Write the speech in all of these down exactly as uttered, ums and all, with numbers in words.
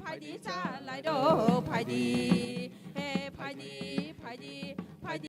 Phaidi chalai rok, phaidi, he phaidi, phaidi, phaidi.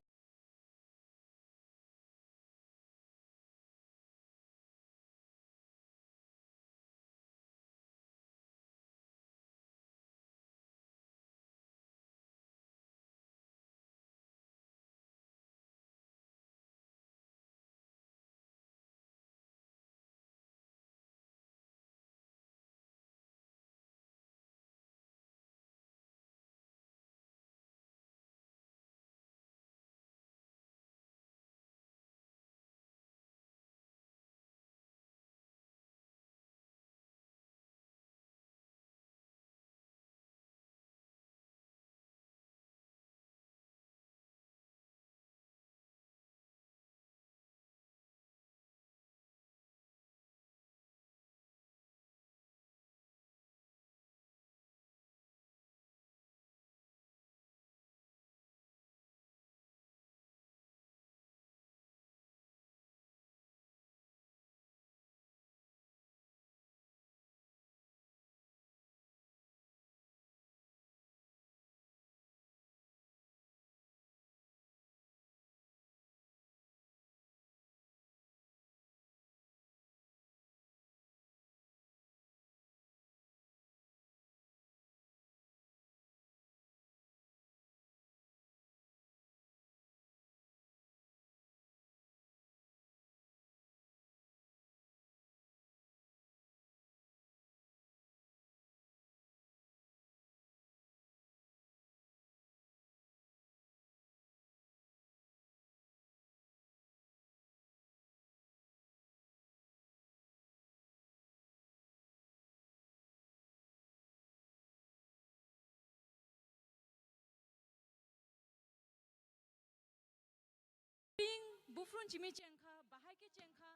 Ping, buphuru chimi chengkha, bahai khe chengkha,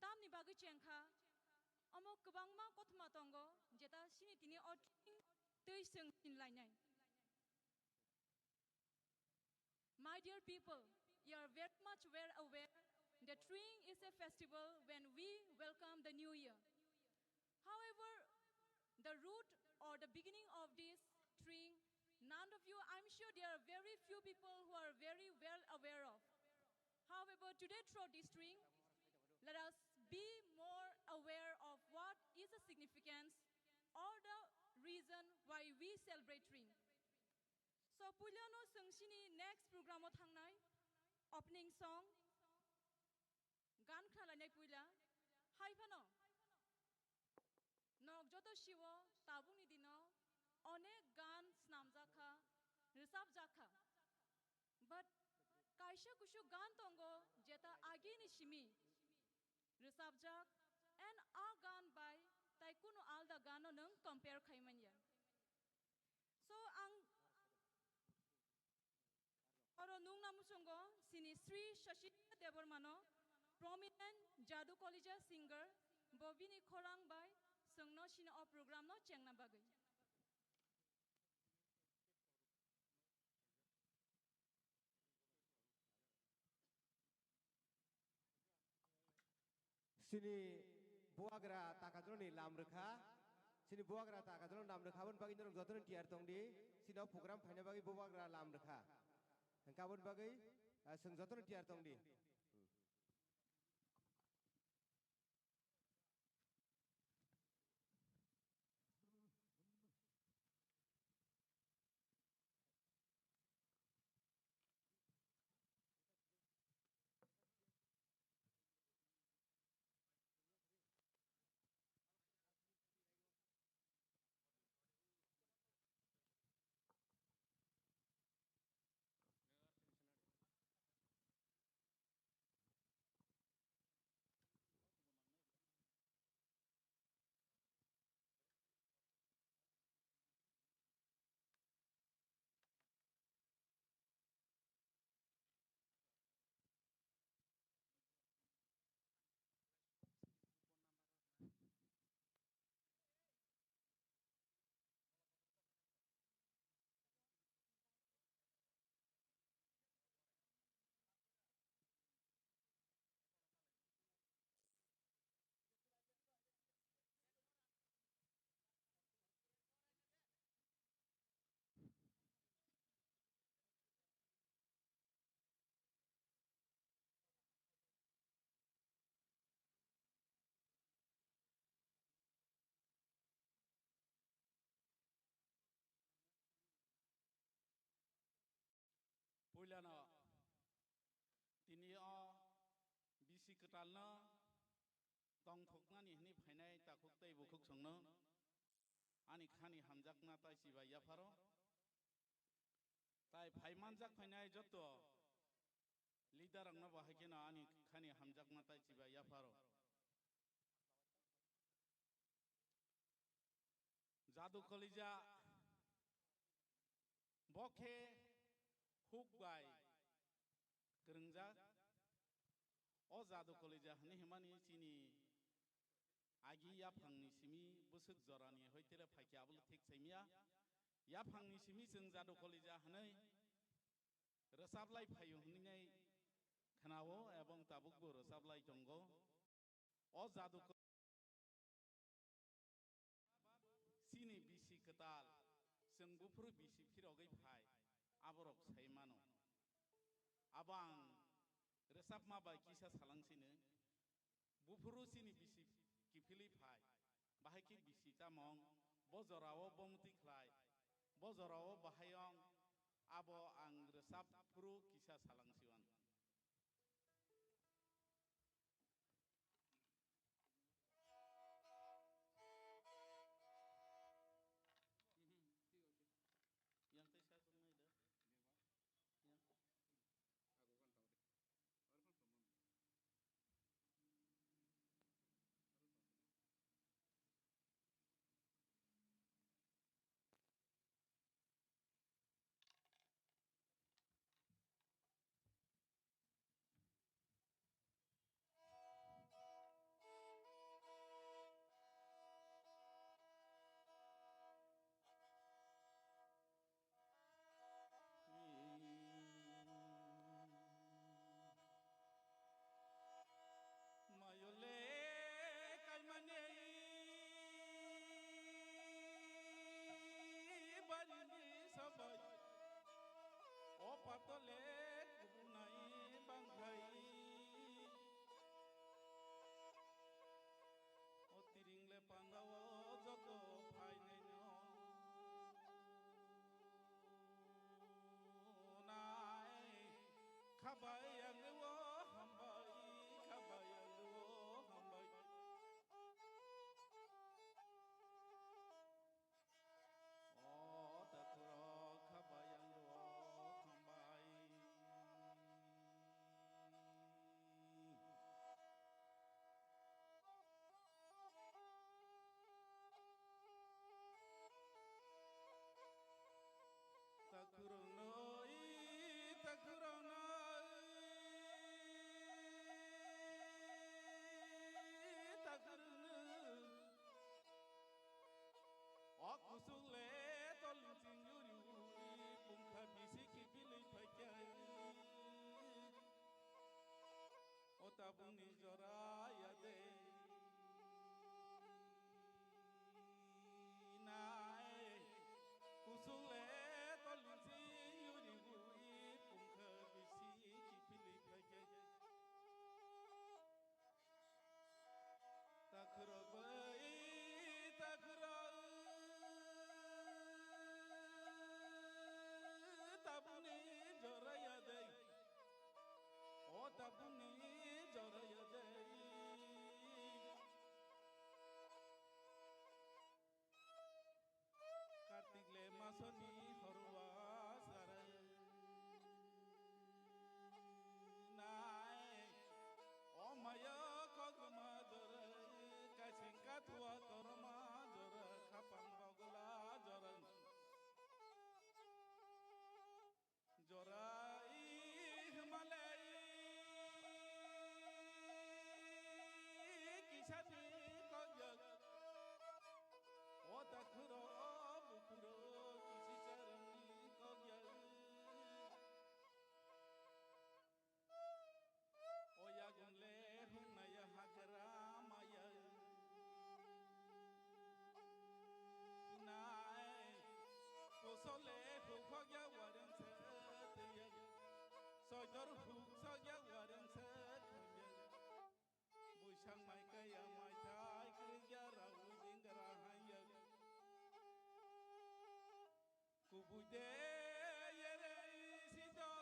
tamni bagwi chengkha, omo kwbangma kothoma tongo, jeta sini tini o twi swng sinlainai. My dear people, you are very much well aware that Tring is a festival when we welcome the new year. However, the root or the beginning of this Tring, none of you, I'm sure there are very few people who are very well aware of. However, today through this Tring, let us be more aware of what is the significance or the reason why we celebrate Tring. So, puilano chwng chini next program o thangnai, opening song, gan khnalainai puila, hai phano. Nok joto siwo tabukni dino onek gan snamjak kha, rwchapjak kha. But kaisa kusu gan tongo jeta agini simi rwchapjak, and a gan bai tai kunu alda gano nwng compare khai manya. So, ang oro nungna muchungo sini Sri Shashilila Debbarmano, prominent Jadu Kalija singer, bo bini khorang bai chwngno sini o program no chengna bagwi. Sini bubagra takajroni lam rwkha. Sini bubagra takajroni lam rwkha, aboni bagwi norok jotono tiyar tongdi. Sini o program phaina bagwi bubagra lam rwkha. Hwnkhe aboni bagwi, ah, chwng jotono tiyar tongdi. Kwtalno tongthoknani hwnwi phainai takhuk tei bukhuk songno ani khani hamjakma tai chibai yapharo. Tai phai manjak phainai joto leader rokno bo hai kheno ani khani hamjakma tai chibai yapharo. Jadu kolija bo khe huk bai kwrwngjak. O jadu kolija hwnwi himani chini agi yaphangni simi bwswk jorani hoitele phaikhe abole thik saimya. Yaphangni simi chwng jadu kolija hwnwi rwchaplai phaio hwnwi nai khnao ebong tabukbo rwchaplai tongo. O jadu ko-, chini bisi kwtal, chwng buphuru bisi phirogwi phai, aborok sai mano. Abo ang rwchapma bai kisa salangsino, buphuru chini bisi kiphilwi phai, bahai khe bisi chamung, bo jorao bo mwtwi khlai, bo jorao bahai ong, abo ang rwchap phuru kisa salangsiwan. Yang tei sa tongnai da. Yang. Mayole kaimane barini sabai, o patole kubunai bangkhai. O tiring le pandao joto phainai no nai. Khabai ang o hambai, khabai ang o hambai. O takhurok khabai ang o hambai. Takhurokno, i takhurokno, i takhurokno. O kusuk le tolni ching yuri uri pungkha bisi kiphilwi phaikha. O tabukni jora ya de nai. Kusuk le tolni ching yuri uri pungkha bisi kiphilwi phaikha. Takhurok bai takhurok tabukni jora ya de. O tabukni jora ya de. Kartik le masoni horwa sarai nai. O maya kogma dora, kaising kathua torma dora, khapang bogla dora. Jora i hwmale i kisani kokyak. O takhuro, o bukhuro, kisi charani kokyak. O yagun le hungnaya hagra maya. Nai, kosole hukhokya wareng se twiya. Soidor huksokya wareng se twiya. Buisang mai kaya mai thai kwrwngya rau dingra haiya. Kubui de yere sito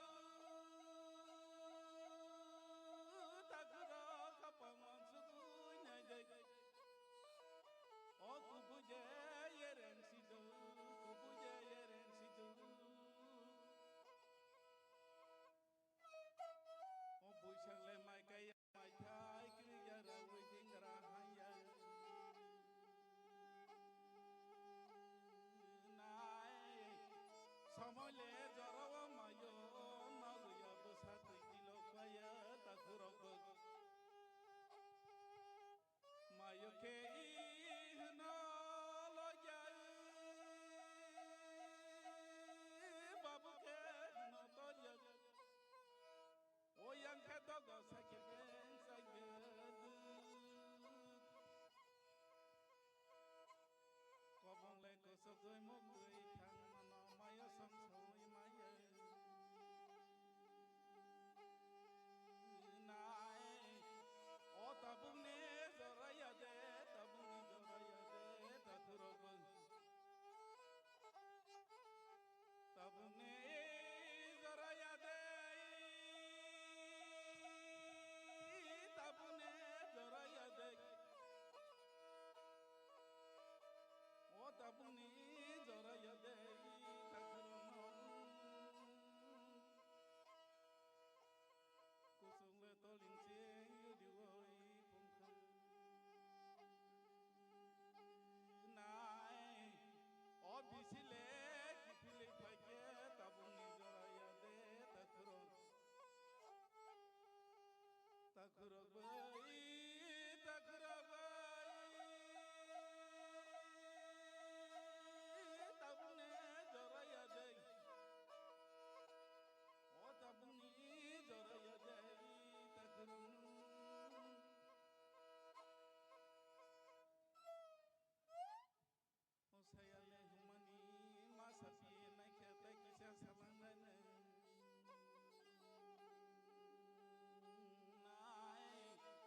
takhuro kha Tei hwno logi babu khe hwno torya. O yang khe dogo sakhe beng sakhe duk. Kobong le kosok joi mok joi thang mano maya song soi maya. Nai o tabuk ni jora ya de, tabuk ni jora ya de, takhurok bang. Tabukni jora ya de, tabukni jora ya de. O tabukni jora ya de, takhurokno. Kusung le toling cheng yudi woi pungkha. Nai, o bisi le kiphilwi phaikhe tabukni jora ya de takhurok. Takhurok bai, takhurok bai, tabukni jora ya de. O tabukni jora ya de, takhurok. O sayale hwnmani ma sapi naikhe tei kisa salangnai nai. Nai,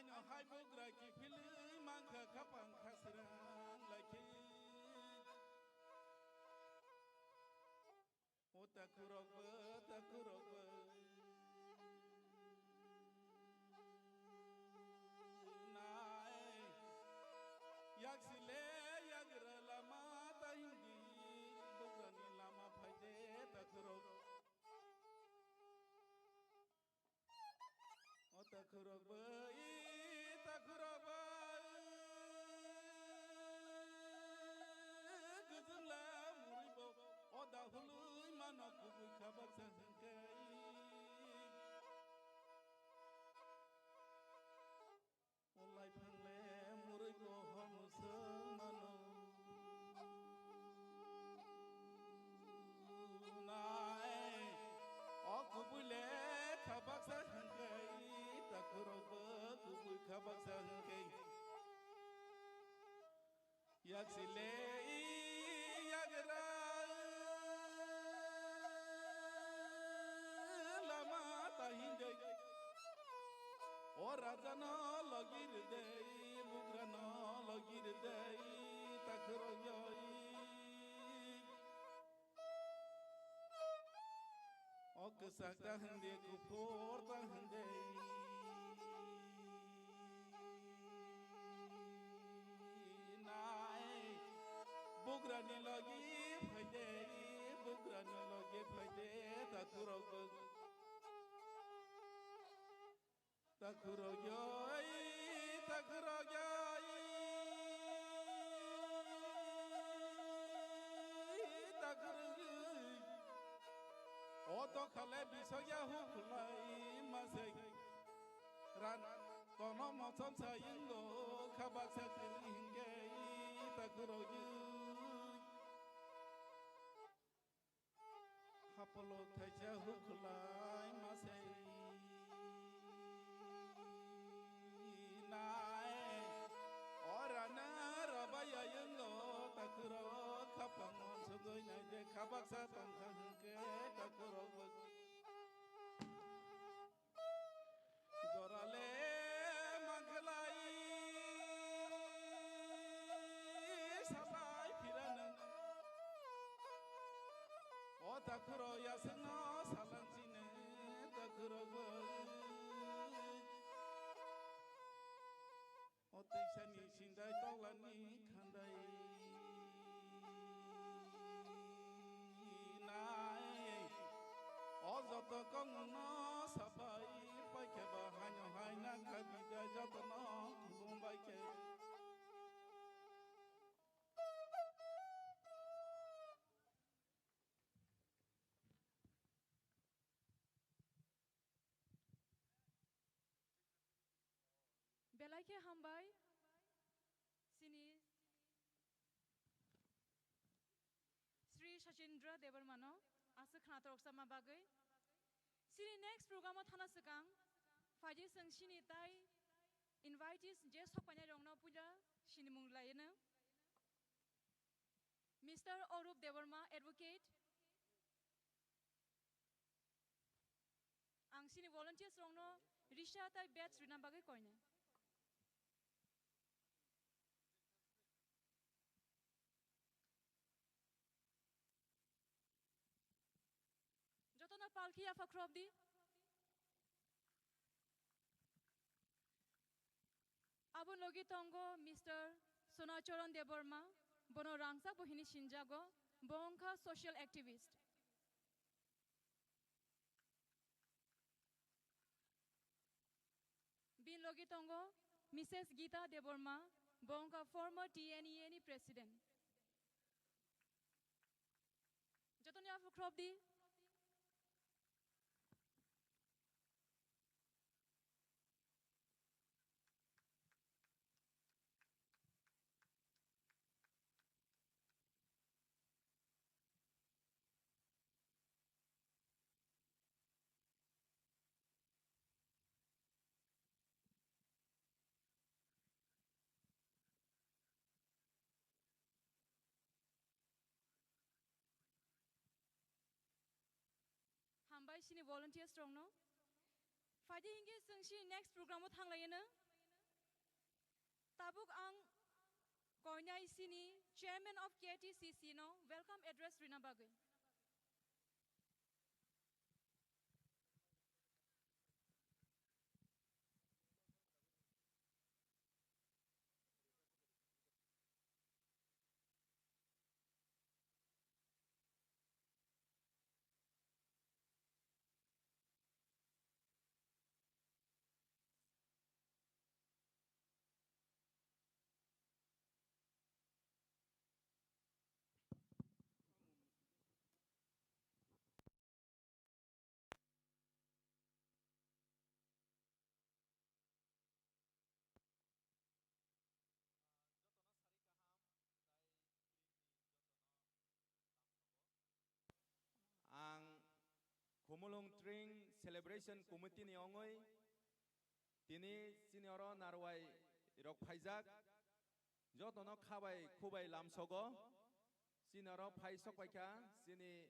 Haino hai bugra kiphilwi mankha khapang khasrang lai khe. O takhurok bo, takhurok bo. Nai. Yak sile yagra lama ta hindi. Bugrani lama phaide takhurok. O takhurok bo, i takhurok bo, gujula muri bo, o dahului mano kubui khabaksa hwnkhe. O laiphangle muri bo hom swng mano. Nai, o kubui le khabaksa hwnkhe, takhurok bo kubui khabaksa hwnkhe. Yak sile i yagra lama ta hindai. O raja no logi ridai, bugra no logi ridai, takhurok yoi. O kwchak ta hwndi, kuphur ta hwndi. Nai, bugrani logi phaide, bugrani logi phaide, takhurok bo. Takhurok yoi, takhurok yoi, takhurok yoi. O dokhale bisok ya hukhulai masai. Ran tono mosom sayingo khabaksa kiri hingke takhurok yoi. Hapolo thaisa hukhulai masai nai. Ora na rabai ayungo takhurok khapang sugoi nai de khabaksa tongkha hwnkhe takhurok bo. Jorale mangkhlai salai phirano. O takhurok yasengno salang sine takhurok bo. O teisani sindai toglani khandai nai. O joto kongno sapai paikhe ba haino haina khabida jotono khulum bai khe. Belai khe hambai, chini Sri Sachindra Debbarmano aswk khwnathok sama bagwi. Chini next program o thana swkang, phaidi chwng chini tai invitees je sok painai rokno puila chini mung laino. Mister Arup Debbarma, Advocate. Ang chini volunteers rokno risa tai badge rwna bagwi koinai. Jotono palki yapha khrop di. Aboni logi tongo Mister Sonacharan Debbarma, bono rangchak bo hini sinjago, bo wngkha social activist. Bini logi tongo Missus Geeta Debbarma, bo wngkha former T N E A ni president. Jotoni yapha khrop di. Hambai chini volunteers rokno. Phaidi hinkhe chwng chini next program o thanglaino. Tabuk ang koinai sini Chairman of K T C C no welcome address rina bagwi. Ang Khumulwng Tring Celebration Committee ni ongwi tini chini oro narwai rok phaijak, jotono khabai khubai lamsogo. Chini oro phai sok paikha chini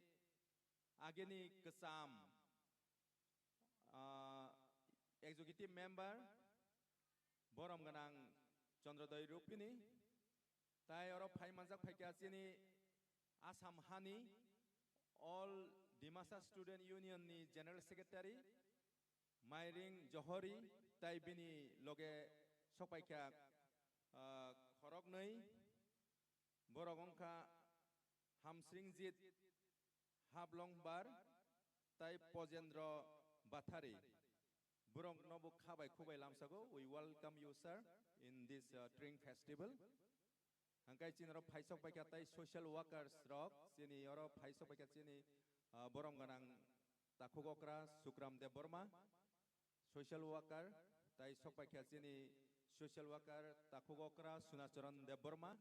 agini kwcham, ah, executive member borom gwnang Chandrodoi Rupini, tai oro phai manjak phaikha chini Assam hani All Dimasa Student Union ni General Secretary Mairing Johori, tai bini loge sokpaikha, ah, khoroknwi, borok wngkha Hamsringjit Hablongbar tai Pojendro Bathari. Borokno bo khabai khubai lamsago. We welcome you, sir, in this, uh, Tring Festival. Hangkai chini oro phaisok paikha tai social workers rok, chini oro phaisok paikha chini, ah, borom gwnang takhuk okra Sukram Debbarma, social worker, tai sok paikha chini social worker takhuk okra Sunacharan Debbarma,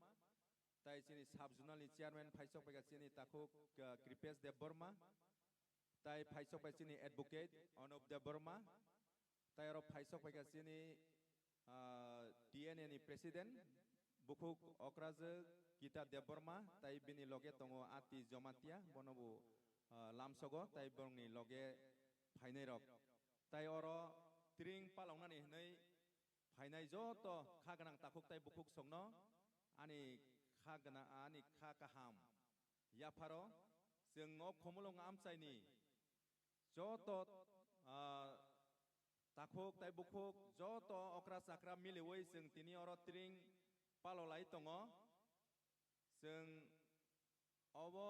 tai chini sub zonal ni chairman phaisok paikha chini takhuk, ah, Kripesh Debbarma, tai phaisok pai chini advocate Anup Debbarma, tai oro phaisok paikha chini, ah, T N A ni president bukhuk okrajwk Gita Debbarma, tai bini loge tongo Ati Jomatia, bono bo, ah, lamsogo, tai borokni loge phainai rok. Tai oro tring paloknani hwnwi phainai joto kha gwnang takhuk tai bukhuk songno ani kha gwnang, ani kha kaham yapharo chwng o Khumulwng amchaini joto, ah, takhuk tai bukhuk joto okra chakra miliwi chwng tini oro tring palolai tongo. Chwng obo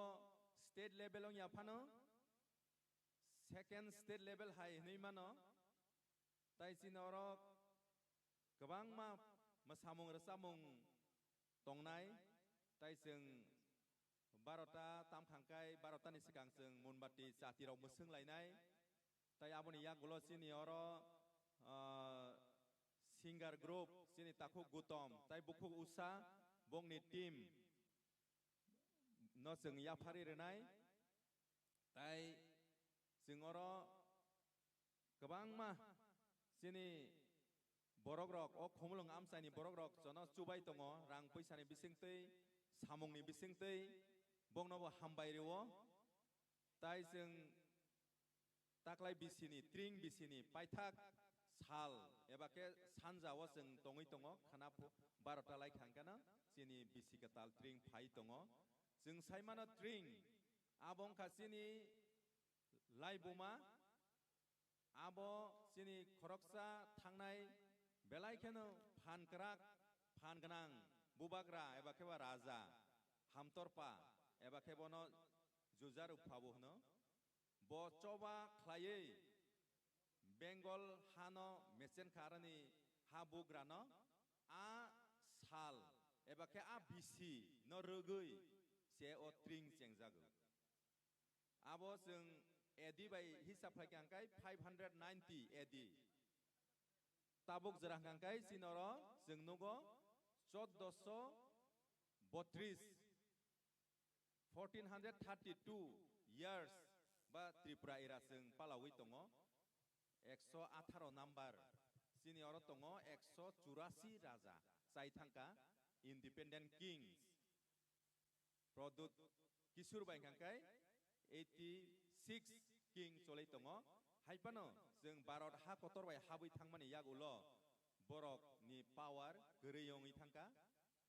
state level wngya phano second state level hai hwnwi mano. Tai chini oro kwbangma mwsamung rwchapmung tongnai, tai chwng barota tamkhangkai, barota ni swkang chwng Munbati chati rok mwswng lainai, tai aboni yagulo chini oro, ah, singer group chini takhuk Gutom tai bukhuk Usha, bongni team no chwng yaphari rwnai, tai chwng oro kwbangma chini borok rok, o Khumulwng amchaini borok rok jono chubai tongo, rang puisani bisingtwi, samungni bisingtwi, bongno bo hambai rwo. Tai chwng taklai bisini, tring bisini paithak sal eba khe sanja o chwng tongwi tongo, khana phu-, barota lai khangkhe no chini bisi kwtal tring phai tongo. Chwng sai mano tring abo wngkha chini laibuma, abo chini khoroksa thangnai belai kheno phan kwrak, phan gwnang bubagra eba khe ba raja, hamtorpa eba khe bono jujaru phabo hwno. Bo choba khlaiwi Bengal hano mechen kha aroni ha bugrano a sal eba khe a bisi no rwgwi se o tring chengjago. Abo chwng A D bai hisab khlai kha hwnkhe five hundred ninety A D. Tabuk jora hwnkhe chini oro chwng nugo choddoso botris, fourteen hundred thirty-two years ba Tripura era chwng palawi tongo. Ekso atharo number, chini oro tongo ekso churasi raja chai thangkha, independent kings. Pradyut Kishore bai hwnkhe eighty six king cholai tongo. Hai phano chwng Bharat ha kotor bai habwi thangmani yagulo borok Ni power kwrwi wngwi thangkha.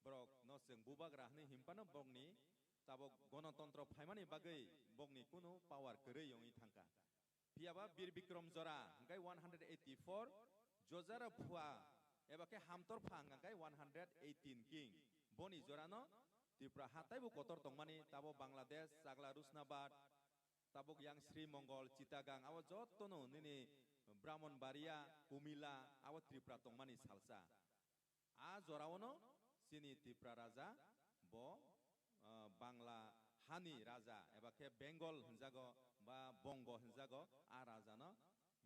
Borok no chwng bubagra hwnwi himpano bokni tabok gonotontro phaimani bagwi bokni kunu power kwrwi wngwi thangkha. Phiyaba Bir Bikrom jora hwnkhe one hundred eighty-four, Jojara Phua eba khe Hamtor Pha hwnkhe one hundred eighteen king. Boni jorano Tripura ha taibo kotor tongmani, tabo Bangladesh, Chagla Rusnabad, tabuk yang Sri Mongol, Chittagong, abo jotono nini Brahmanbaria, Kumila, abo Tripura tongmani salsa. A joraono chini Tripura raja bo, ah, Bangla hani raja eba khe Bengal hinjago ba Bongo hinjago, a rajano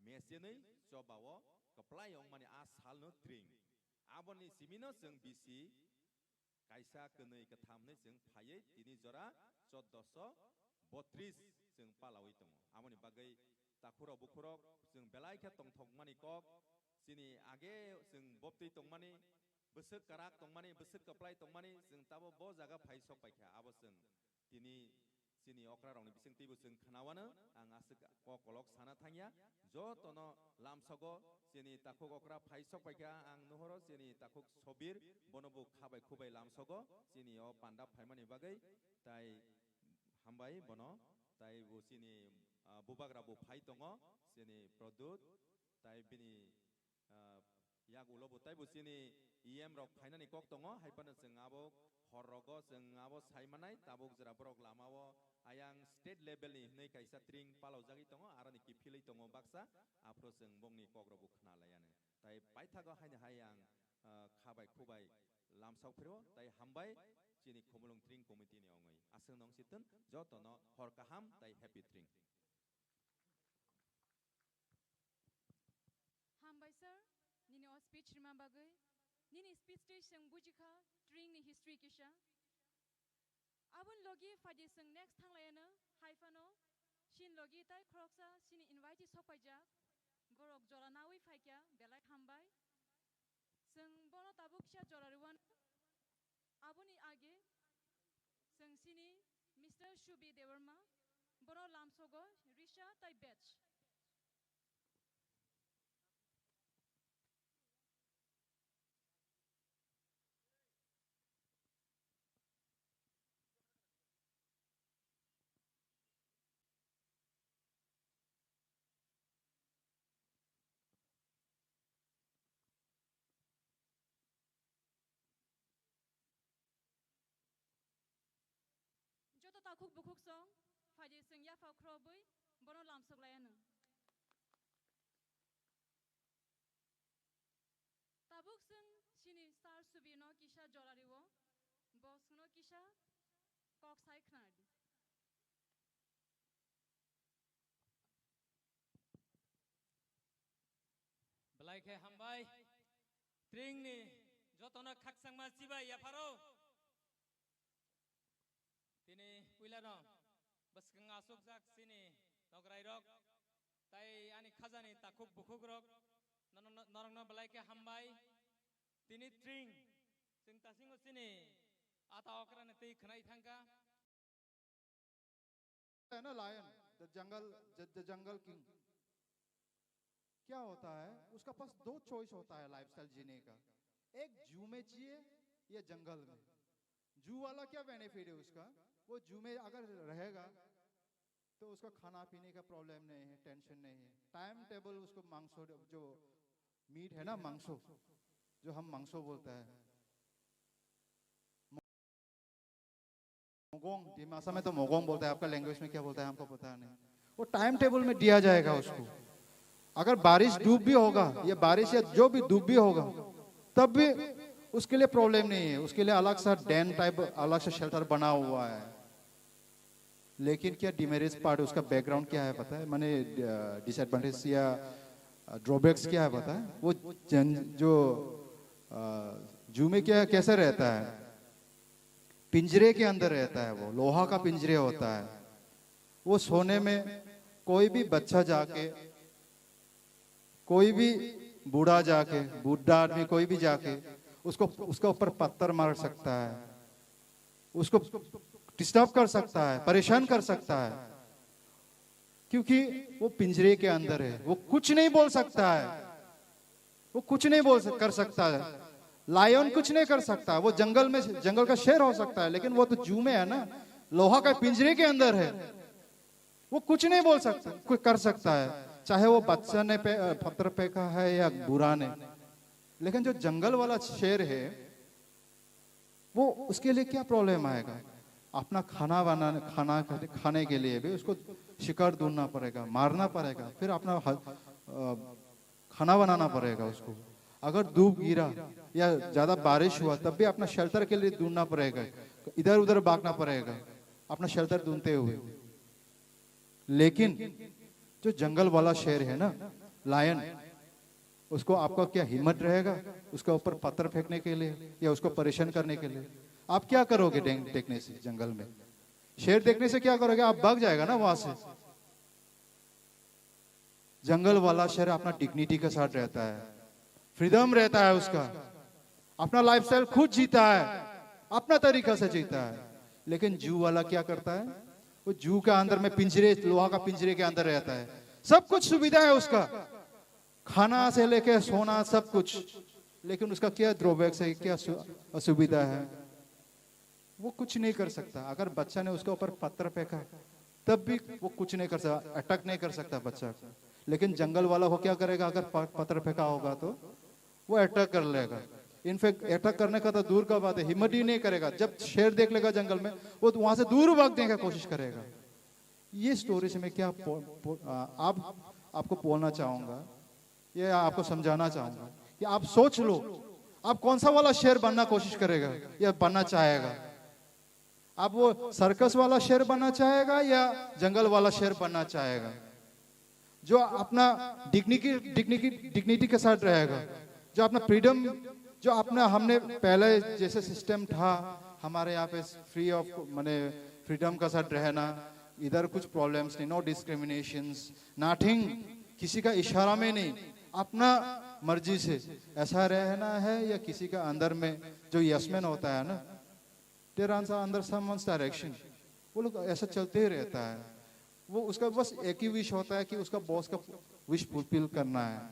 mesenwi chobao kwplai wngmani a salno tring. Aboni simino chwng bisi kaisa kwnwi kwtham hwnwi chwng phaiwi tini jora choddoso botris chwng palawi tongo. Aboni bagwi takhurok bukhurok chwng belai khe tongthokmani kok, chini age chwng boptwi tongmani, bwswk kwrak tongmani, bwswk kwplai tongmani, chwng tabo bo jaga phai sok paikha. Abo chwng tini chini okrarokni bisingtwibo chwng khnawano, ang aswk kok kolok sana thangya. Jotono lamsogo chini takhuk okra phai sok paikha, ang nuhoro chini takhuk Sobir, bono bo khabai khubai lamsogo chini o panda phaimani bagwi, tai hambai bono, tai bo chini, ah, bubagra bo phai tongo, chini Pradyut, tai bini, ah, yak ulo bo taibo chini E M rok phainani kok tongo, hai phano chwng abo hor rogo chwng abo sai manai, tabuk jora borok lamao ayang state level ni hinwi kaisa tring palaujagwi tongo, aroni kiphilwi tongo baksa, aphuru chwng bongni kok rok bo khna laiya nw. Tai paithago haini hai ang, ah, khabai khubai lamsok phiro, tai hambai chini Khumulwng Tring Committee ni ongwi. Aswk nong sitwn jotono hor kaham tai happy tring. Hambai sir, nini o speech rima bagwi. Nini speech twi chwng bujikha tring ni history kisa. Aboni logi phaidi chwng next thanglaiano, hai phano chini logi tai khoroksa chini invitee sok paijak. Borok jora nawi phaikha, belai hambai. Chwng bono tabuk kisa jora rwano. Aboni age chwng chini Mister Subi Debbarma, bono lamsogo risa tai badge. Joto takhuk bukhuk song, phaidi chwng yapha khrobwi bono lamsok laianw. Tabuk chwng chini sir Subino kisa jora rwo, bo chwngno kisa kok sai khna rwdi. Belai khe hambai. Tringni jotono khakchangma chibai yapharo. Tini puilano bwskang asukjak chini nograirok tai ani khajani takhuk bukhukrok, norokno, norokno belai khe hambai. Tini tring chwng tasingo chini ata okrani twi khwnai thangkha. है ना lion, the jungle, the jungle king. क्या होता है, उसका पास दो चॉइस होता है लाइफस्टाइल जीने का। एक जू में जिए या जंगल में। जू वाला क्या बेनिफिट है उसका? वो जू में अगर रहेगा तो उसका खाना पीने का प्रॉब्लम नहीं है, टेंशन नहीं है। टाइम टेबल उसको मांसो, जो मीट है ना, मांसो, जो हम मांसो बोलता है, मोगोंग, दिमासा में तो मोगोंग बोलता है, आपका लैंग्वेज में क्या बोलता है हमको पता नहीं। वो टाइम टेबल में दिया जाएगा उसको। अगर बारिश धूप भी होगा, ये बारिश या जो भी धूप भी होगा, तब भी उसके लिए प्रॉब्लम नहीं है। उसके लिए अलग सा डेन टाइप, अलग सा शेल्टर बना हुआ है। लेकिन क्या डिमेरिट्स पार्ट, उसका बैकग्राउंड क्या है पता है? माने, अ, डिसएडवांटेज या, अ, ड्रॉबैक्स क्या है पता है? वो जन-, जो, अ, जू में क्या, कैसे रहता है? पिंजरे के अंदर रहता है वो, लोहा का पिंजरे होता है। वो सोने में कोई भी बच्चा जाके, कोई भी बूढ़ा जाके, बूढ़ा आदमी कोई भी जाके उसको, उसके ऊपर पत्थर मार सकता है, उसको डिस्टर्ब कर सकता है, परेशान कर सकता है, क्योंकि वो पिंजरे के अंदर है, वो कुछ नहीं बोल सकता है, वो कुछ नहीं बोल सक-, कर सकता है। लायन कुछ नहीं कर सकता, वो जंगल में, जंगल का शेर हो सकता है, लेकिन वो तो जू में है ना, लोहा का पिंजरे के अंदर है। वो कुछ नहीं बोल सकता, कुछ कर सकता है, चाहे वो बच्चा ने पे, पत्थर फेंका है या बुरा ने। लेकिन जो जंगल वाला शेर है, वो, उसके लिए क्या प्रॉब्लम आएगा? अपना खाना बनाने, खाना खाने के लिए भी उसको शिकार ढूंढना पड़ेगा, मारना पड़ेगा, फिर अपना ह- अ, खाना बनाना पड़ेगा उसको। अगर धूप गिरा या ज़्यादा बारिश हुआ, तब भी अपना शेल्टर के लिए ढूंढना पड़ेगा, इधर उधर भागना पड़ेगा अपना शेल्टर ढूंढते हुए। लेकिन जो जंगल वाला शेर है ना, लायन, उसको, आपका क्या हिम्मत रहेगा उसके ऊपर पत्थर फेंकने के लिए या उसको परेशान करने के लिए? आप क्या करोगे देख- देखने से जंगल में? शेर देखने से क्या करोगे? आप भाग जाएगा ना वहां से। जंगल वाला शेर अपना डिग्निटी के साथ रहता है, फ्रीडम रहता है उसका, अपना लाइफस्टाइल खुद जीता है, अपना तरीका से जीता है। लेकिन जू वाला क्या करता है? वो जू के अंदर में पिंजरे, लोहा का पिंजरे के अंदर रहता है, सब कुछ सुविधा है उसका, खाना से लेके सोना, सब कुछ। लेकिन उसका क्या ड्रॉबैक्स है, क्या सु- असुविधा है? वो कुछ नहीं कर सकता। अगर बच्चा ने उसके ऊपर पत्थर फेंका, तब भी वो कुछ नहीं कर सकता, अटैक नहीं कर सकता बच्चा को। लेकिन जंगल वाला को क्या करेगा? अगर प- पत्थर फेंका होगा तो वो अटैक कर लेगा। इनफैक्ट अटैक करने का तो दूर का बात है, हिम्मत ही नहीं करेगा। जब शेर देख लेगा जंगल में, वो तो वहां से दूर भागने का कोशिश करेगा। ये स्टोरी से मैं क्या पो- पो- आ, आप आपको बोलना चाहूंगा, ये आपको समझाना चाहूंगा कि आप सोच लो, आप कौन सा वाला शेर बनना कोशिश करेगा या बनना चाहेगा? आप वो सर्कस वाला शेर बनना चाहेगा या जंगल वाला शेर बनना चाहेगा, जो अपना डिग्निटी डिग्निटी डिग्निटी के साथ रहेगा, जो अपना फ्रीडम, जो अपना, हमने पहले जैसे सिस्टम था हमारे यहाँ पे, फ्री ऑफ, माने, फ्रीडम का साथ रहना, इधर कुछ प्रॉब्लम्स नहीं, नो डिस्क्रिमिनेशंस, नथिंग, किसी का इशारा में नहीं, अपना मर्जी से ऐसा रहना है, या किसी का अंदर में जो यस मैन होता है ना, तेरा अंदर समवंस डायरेक्शन, वो लोग ऐसा चलते ही रहता है। वो, उसका बस एक ही विश होता है कि उसका बॉस का विश फुलफिल करना है,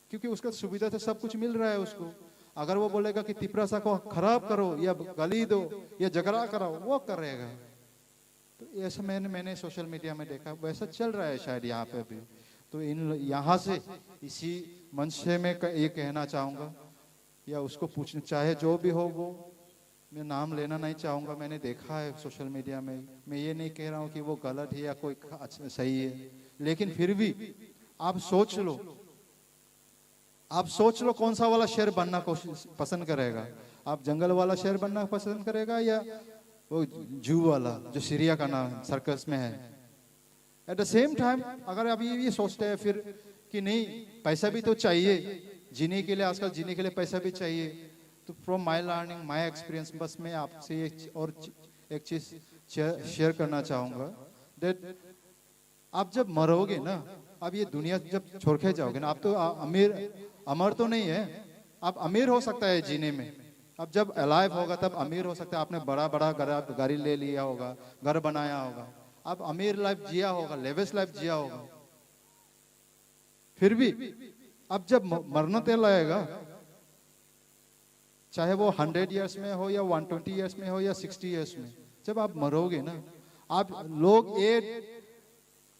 क्योंकि उसका सुविधा से सब कुछ मिल रहा है उसको। अगर वो बोलेगा कि तिपरासा को खराब करो या गाली दो या झगड़ा कराओ, वो करेगा। तो ऐसा मैंने मैंने सोशल मीडिया में देखा, वैसा चल रहा है शायद यहाँ पे भी। तो इन यहाँ से, इसी मंच से मैं क- ये कहना चाहूँगा, या उसको पूछना, चाहे जो भी हो वो, मैं नाम लेना नहीं चाहूँगा, मैंने देखा है सोशल मीडिया में। मैं ये नहीं कह रहा हूँ कि वो गलत है या कोई ख- अच्छा, सही है, लेकिन फिर भी आप सोच लो, आप सोच लो कौन सा वाला शेर बनना कोशिश, पसंद करेगा? आप जंगल वाला शेर बनना पसंद करेगा या वो जू वाला जो चिड़ियाखाना सर्कस में है? एट द सेम टाइम अगर आप ये, ये सोचते हैं फिर कि नहीं, पैसा भी तो चाहिए जीने के लिए, आजकल जीने के लिए पैसा भी चाहिए, तो from my learning, my experience, बस मैं आपसे एक ची- और ची- एक चीज़ शेयर करना चाहूँगा, दैट आप जब मरोगे ना, आप ये दुनिया जब छोड़ के जाओगे ना, आप तो अ- अमीर, अमर तो नहीं है। आप अमीर हो सकता है जीने में, आप जब अलाइव होगा तब अमीर हो सकता है, आपने बड़ा बड़ा घर, गाड़ी ले लिया होगा, घर बनाया होगा, आप अमीर लाइफ जिया होगा, लेविश लाइफ जिया होगा। फिर भी आप जब म- मरना तेल आएगा, चाहे वो हंड्रेड ईयर्स में हो या वन ट्वेंटी ईयर्स में हो या सिक्सटी ईयर्स में, जब आप मरोगे ना, आप लोग ये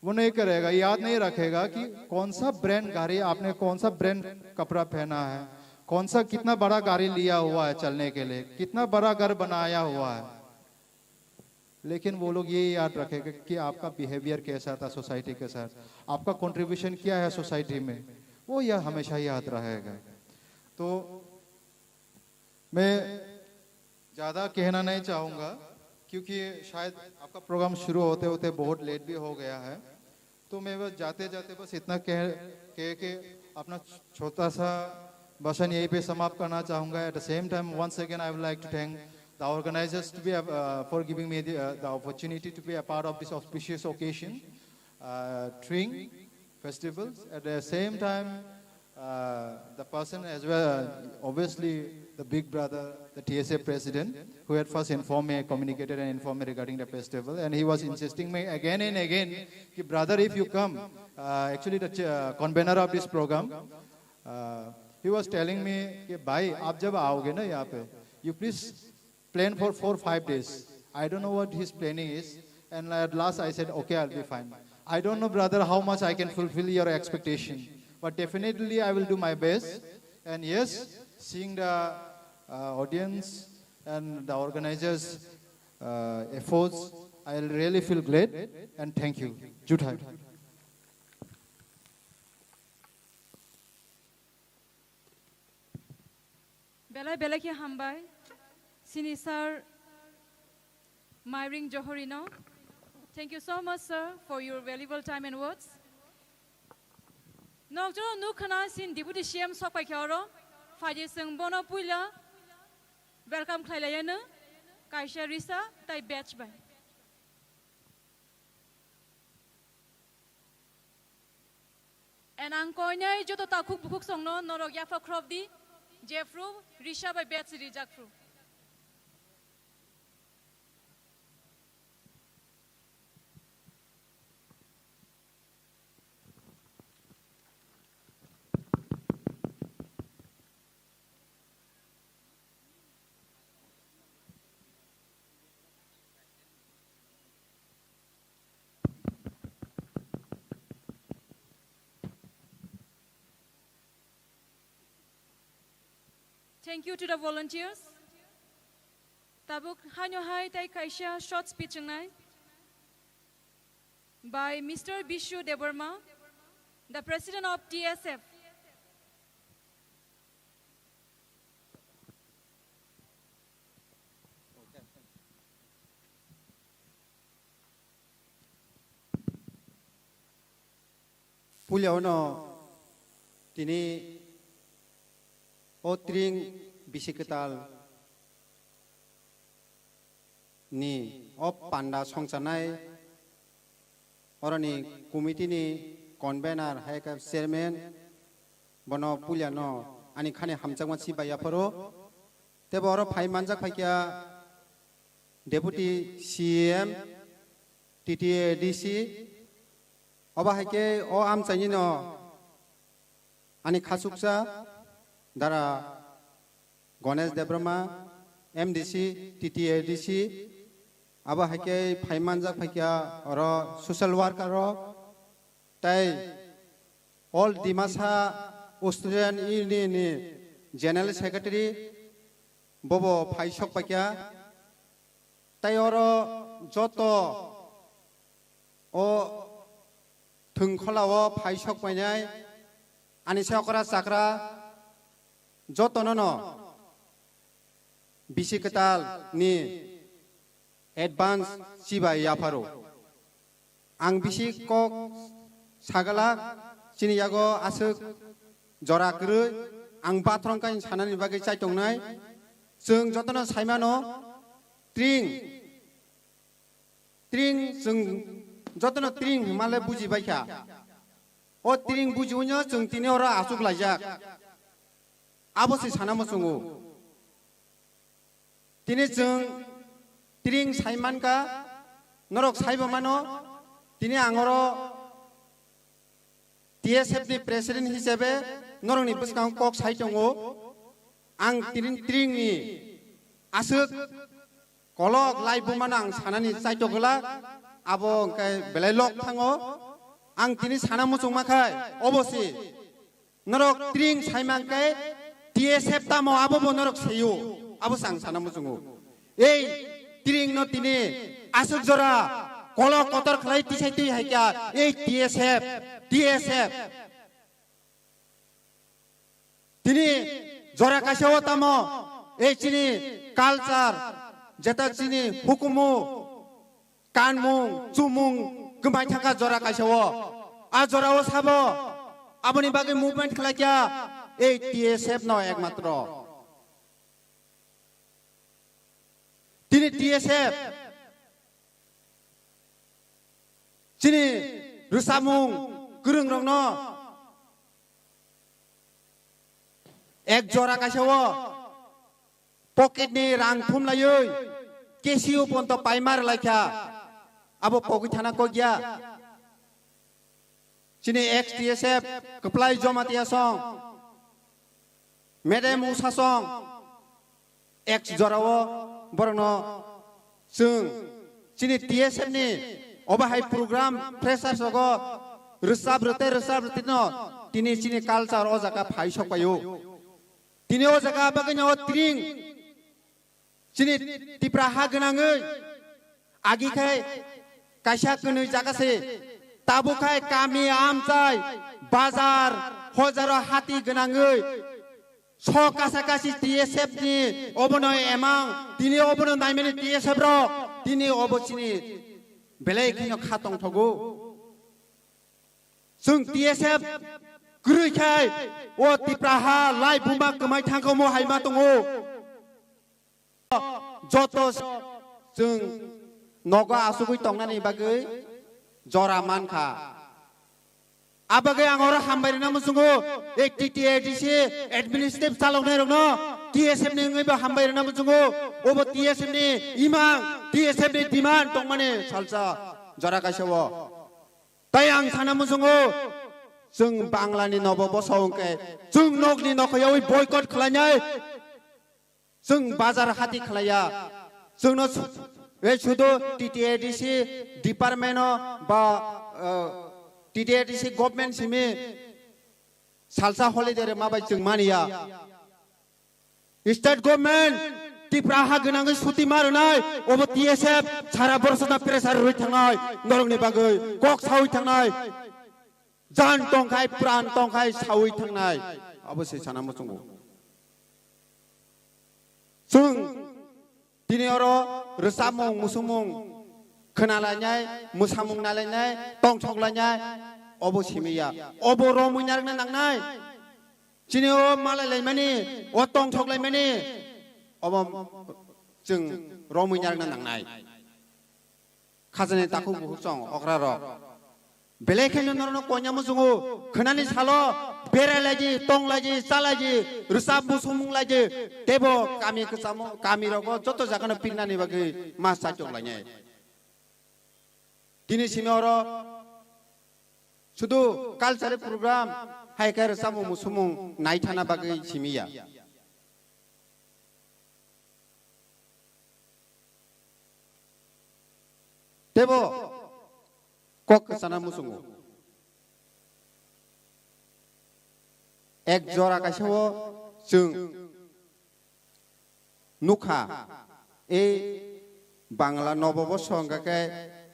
वो नहीं करेगा, याद नहीं रखेगा कि कौन सा ब्रांड गाड़ी आपने, कौन सा ब्रांड कपड़ा पहना है, कौन सा, कितना बड़ा गाड़ी लिया हुआ है चलने के लिए, कितना बड़ा घर बनाया हुआ है। लेकिन वो लोग ये याद रखेगा कि आपका बिहेवियर कैसा था सोसाइटी के साथ, आपका कंट्रीब्यूशन क्या है सोसाइटी में, वो यह हमेशा याद रहेगा। तो मैं ज़्यादा कहना नहीं चाहूँगा, क्योंकि शायद आपका प्रोग्राम शुरू होते होते बहुत लेट भी हो गया है। तो मैं बस जाते जाते बस इतना कह कह के अपना छोटा सा भाषण यहीं पे समाप्त करना चाहूँगा। At the same time, once again, I would like to thank the organizers to be, uh, for giving me the, uh, the opportunity to be a part of this auspicious occasion, uh, Tring festivals. At the same time, uh, the person as well, uh, obviously the big brother, the T S A president, who had first informed me, communicated and informed me regarding the festival, and he was insisting me again and again, ki, "Brother, if you come," uh, actually the ch- uh, convener of this program, uh, He was telling me कि भाई, आप जब आओगे ना यहाँ पे, you please plan for four five days. I don't know what his planning is. And at last I said, okay, I'll be fine. I don't know, brother, how much I can fulfill your expectation, but definitely I will do my best. And yes, seeing the uh, audience and the organizers' uh, efforts, I'll really feel glad. And thank you. Juthai. Belai belai khe hambai, sini sir Mairing Johori no. Thank you so much, sir, for your valuable time and words. Nokjoro nukha na sin Deputy C M sokpai khe oro. Phaidi chwng bono puila welcome khlai laiya no. Kaisa risa tai badge bai. And ang koinai joto takhuk bukhuk songno norok yapha khrop di, jephru risa bai badge rijak phru. Thank you to the volunteers. Tabuk haino hai tai kaisa short speech wngnai by Mister Bishu Debbarma, the president of T S F. Puila uno tini o tring bisi kwtal ni o panda songchanai oroni committee ni convener hai khe chairman, bono puila no ani khani hamjakma si bai yapharo. Tebo oro phai manjak phaikha Deputy C M, T T A D C, obo hai khe o amchaini no ani khachuksa dara Ganesh Debbarma, M D C, T T A D C, abo hai khe phai manjak phaikha oro social worker rok, tei All Dimasa Student Union ni General Secretary, bobo phai sok paikha. Tei oro joto o thwngkhola o phai sok painai ani se okra chakra jotono no bisi kwtal ni advance chibai yapharo. Ang bisi kok sagala chini yago aswk jora kwrwi ang bathrom kain sanani bagwi chaitongnai. Chwng jotono saimano tring, tring chwng jotono tring hwnmale buji baikha. O tring bujiwino chwng tini oro achuk laijak. Abo se sana muchungo. Tini chwng tring sai mankha, norok saibo mano, tini ang oro T S F ni president hisabe norokni bwskango kok sai tongo. Ang tini tringni aswk kolok lai bumano ang sanani chaito glak, abo hwnkhe belai lok thango. Ang tini sana muchungma khai, obo se norok tring sai mankhe T S F tamo abo bo norok seio, abo se ang sana muchungo. Ei tring no tini aswk jora kolok kotor khlai tisai twi hai kha, ei T S F, T S F. Tini jora kaisa o tamo, ei chini culture, jeta chini hukumu, kanmung, chumung, kwmai thangkha jora kaisa o. A jora o sabo, aboni bagwi movement khlai kha, ei T S F no ekmatro. Tini T S F, chini rwchapmung kwrwng rokno ek jora kaisa o pocket ni rang thum laiwi K C U ponto paima rwlai kha, abo pogwi thana kok ya. Chini ex T S F kwplai Jamatia song Madam Usasong ek jorao borokno chwng chini T S F ni obo hai program freshers rogo rwchap rwtwi rwchap rwtwi no tini chini culture o jaga phai sok paio. Tini o jaga bagwi no tring chini Tipra ha gwnangwi agi khai kaisa kwnwi jaga se tabuk khai kami amchai bazar hojaro hati gwnangwi so kasa kasi T S F ni obono emang tini obono naimani T S F rok tini obo chini belai kheno kha tongthogo. Chwng T S F kwrwi khai o Tipra ha lai buma kwmai thangkha omo hai ma tongo. Joto chwng nogo asugwi tongnani bagwi jora mankha. Abagwi ang oro hambai rwna muchungo, ei T T A D C administrative chaloknai rokno T S F ni wngwi bo hambai rwna muchungo. Obo T S F ni imang, T S F ni demand tongmani salsa jora kaisa o. Tai ang sana muchungo, chwng Bangla ni nobo boso hwnkhe chwng nokni nokha yawi boycott khlainai. Chwng bazar hati khlaiya. Chwngno su-, ei sudu T T A D C department o ba, eh, T T A D C government simi salsa holiday rwma bai chwng maniya. State government Tipra ha gwnangwi suti ma rwnai, obo T S F sara borosona pressure rwi thangnai, norokni bagwi kok sawi thangnai. Jan tongkhai, pran tongkhai, sawi thangnai. Abo se sana muchungo. Chwng tini oro rwchapmung, musumung khwnalainai, mwsamung nalainai, tongthok lainai, obo simiya. Obo romwi narwkna nangnai. Chini o malai laimani, o tongthok laimani, obo chwng romwi narwkna nangnai. Khajani takhuk bukhuk chwng okra rok. Belai kheno norokno koinya muchungo, khwnani salo berai laidi, tong laidi, cha laidi, rwchap musumung laidi, teibo kami kwchamo, kami rogo joto jagano pirnani bagwi ma chaitok lainai. Tini simi oro sudu cultural program hai khe rwchapmung musumung naithana bagwi simi ya. Teibo kok kwchana muchungo. Ek jora kaisa o chwng nukha, ei Bangla nobo boso hwnkha khe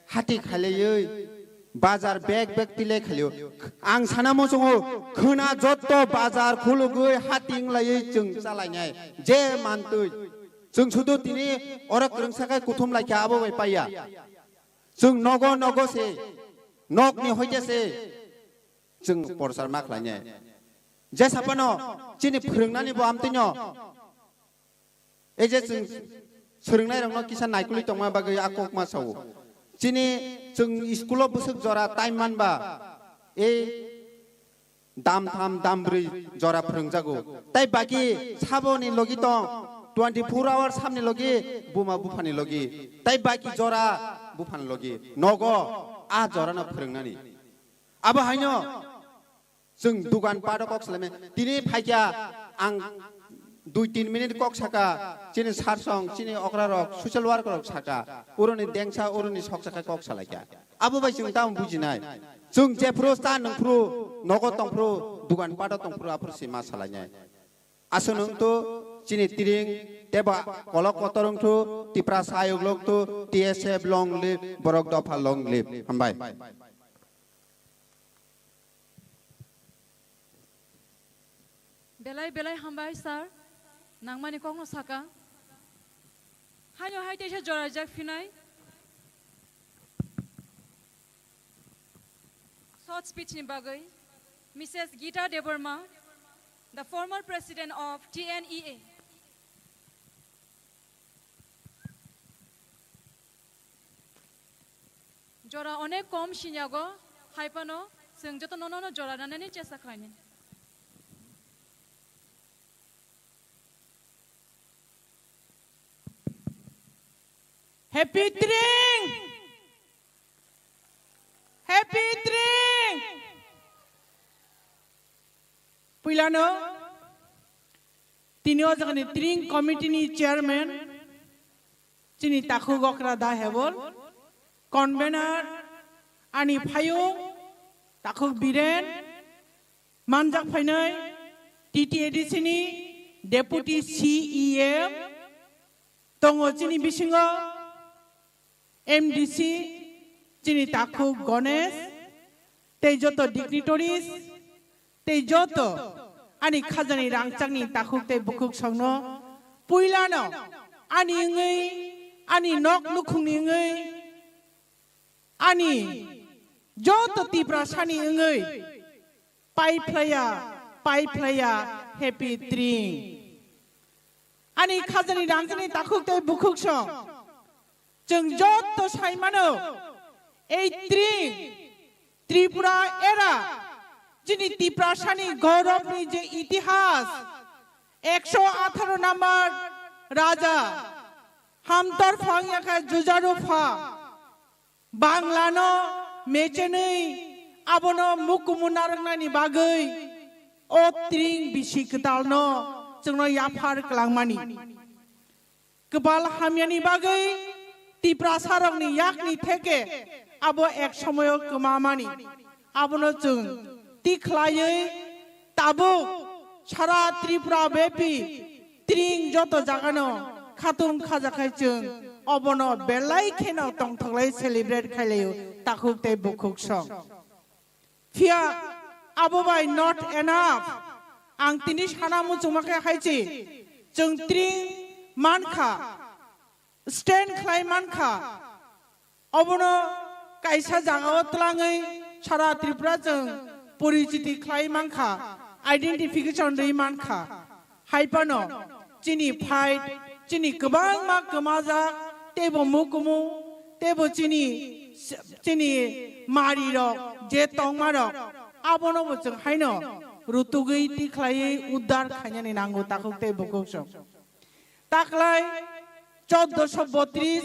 hati khailaiywi bazar bek bek tilai khailio. Ang sana muchungo khwna jotto bazar khulugwi hati wnglaiwi chwng chalainai je mantwi. Chwng sudu tini oro kwrwngsa khe kuthum laikha abo bai paiya. Chwng nogo nogo se, nokni hoite se chwng porchar ma khlainai. Jesa phano chini phwrwngnani bo amtwino, ei je chwng swrwngnairokno kisa naikolwi tongma bagwi a kok ma sao. Chini chwng school-o bwswk jora time manba, ei dam tham, dam brwi jora phwrwngjago. Tai baki saboni logi tong, twenty four hours samni logi, buma buphani logi. Tai baki jora buphani logi. Nogo a jorano phwrwngnani. Abo haino chwng dugan pato kok salaimani. Tini phaikya ang dui tin minute kok saka, chini sarsong, chini okrarok, social worker rok saka, uroni dengsa, uroni sok saka kok salaikya. Abo bai chwng tamo bujinai. Chwng jephru cha nwngphru, nogo tongphru, dugan pato tongphru, aphuru se ma salainai. Aswk nwng tu chini tiring teba kolok kotor wng thu, Tipra sayuk lok thu, T S F long live, borok dopha long live. Hambai. Belai belai hambai sir, nangmani kokno saka. Haino hai teisa joraijak phinai. Short speech ni bagwi, Missus Gita Debbarma, the former president of T N E A. Jora onek kom sinyago, haipano chwng joto nono no jora nanani chesta khlaini. Happy Tring! Happy Tring! Puilano Tini o jagani tring committee ni chairman chini takhuk okra da hebol, convener ani phayung takhuk Biren, manjak phainai T T A D C ni deputy C E M tongo chini bisingo, M D C chini takhuk Ganesh, tei joto dignitaries, tei joto ani khajani rangchakni takhuk tei bukhuk songno puilano ani wngwi, ani nok nukhungni wngwi, ani joto Tiprasani wngwi pai phlaiya, pai phlaiya, happy tring. Ani khajani rangchakni takhuk tei bukhuk song. Chwng joto sai mano, ei tring Tripura era, chini Tiprasani gourobni je itihas, ekso atharo number raja, hamtor phang yakha jujaru pha, Banglano mechenwi abono mukumu narwknani bagwi o tring bisi kwtalno chwngno yaphar kwlangmani. Kwbal hamyani bagwi Tiprasarokni yakni theke abo ek somoyo kwmamani. Abono chwng tikhlaiwi tabuk sara Tripura bepi tring joto jagano khatung khajakhai chwng obono belai kheno tongthoklai celebrate khailaio takhuk tei bukhuk song. Phiya abo bai not enough. Ang tini sana muchungma khe haichi, chwng tring mankha, stand khlai mankha, obono kaisa jagao twlangwi sara Tripura chwng porichiti khlai mankha, identification rwi mankha. Hai phano chini fight, chini kwbangma kwmajak, teibo mukumu, teibo chini, chini marirok, je tongmarok, abono bo chwng haino rutugwi tikhlaiwi uddar khainani nango takhuk tei bukhuk song. Taklai choddoso botris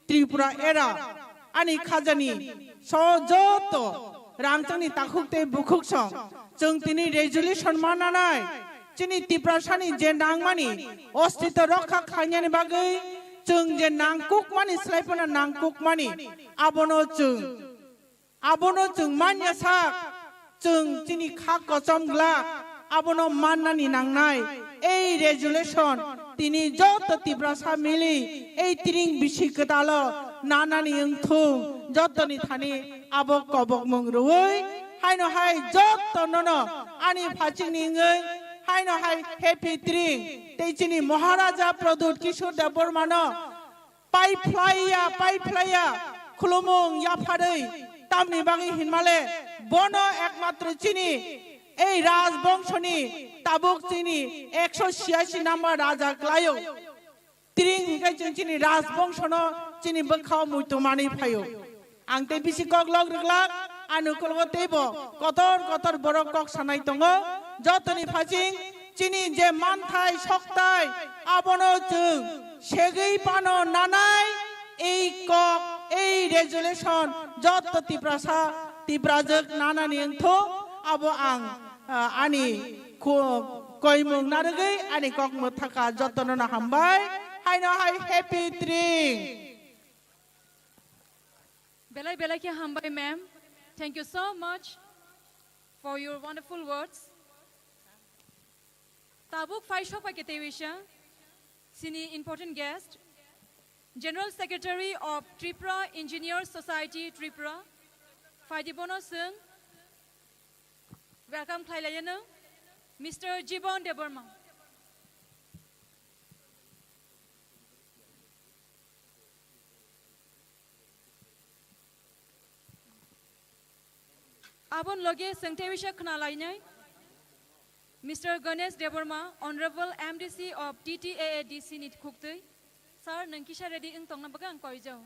Tripura era ani khajani so joto rangchakni takhuk tei bukhuk song chwng tini resolution mananai chini Tiprasani je nangmani ostito rokha khainani bagwi chwng je nangkukmani slai phano nangkukmani abono chwng Abono chwng manya sak, chwng chini kha kochom glak, abono mannani nangnai. Ei resolution tini joto Tiprasa mili ei tring bisi kwtalo nanani wngthung, jotoni thani abo kobokmung rwui haino hai joto nono ani phachingni wngwi haino hai happy tring tei chini Maharaja Pradyut Kishore Debbarmano Pai phlaiya, pai phlaiya, khulumung yapharwi, tamni bagwi hinmale, bono ekmatro chini, ei rajbongshoni tabuk chini ekso chhiyasi number raja klaio. Tring hinkhe chwng chini rajbongsono chini bwkhao muitu manwi phaio. Ang tei bisi kok lok rwglak, ani ukologo teibo kotor kotor borok kok sanai tongo. Jotoni phaching chini je manthai soktai abono chwng segwi phano nanai ei kok, ei resolution joto Tiprasa, Tiprajwk nanani wngthu abo ang, ah, ani khu-, koimung narwgwi ani kok mwthaka jotono no hambai. Haino hai happy tring. Belai belai khe hambai, ma'am. Thank you so much for your wonderful words. Tabuk phai sokphai khe tei wisa chini important guest, General Secretary of Tripura Engineers Society Tripura. Phaidi bono chwng welcome khlai laiyano, Mister Jibon Debbarma. Aboni loge chwng tei wisa khna lainai, Mister Ganesh Debbarma, Honorable M D C of T T A A D C ni khuktwi. Sir, nwng kisa ready wng tongna bagwi ang koijao.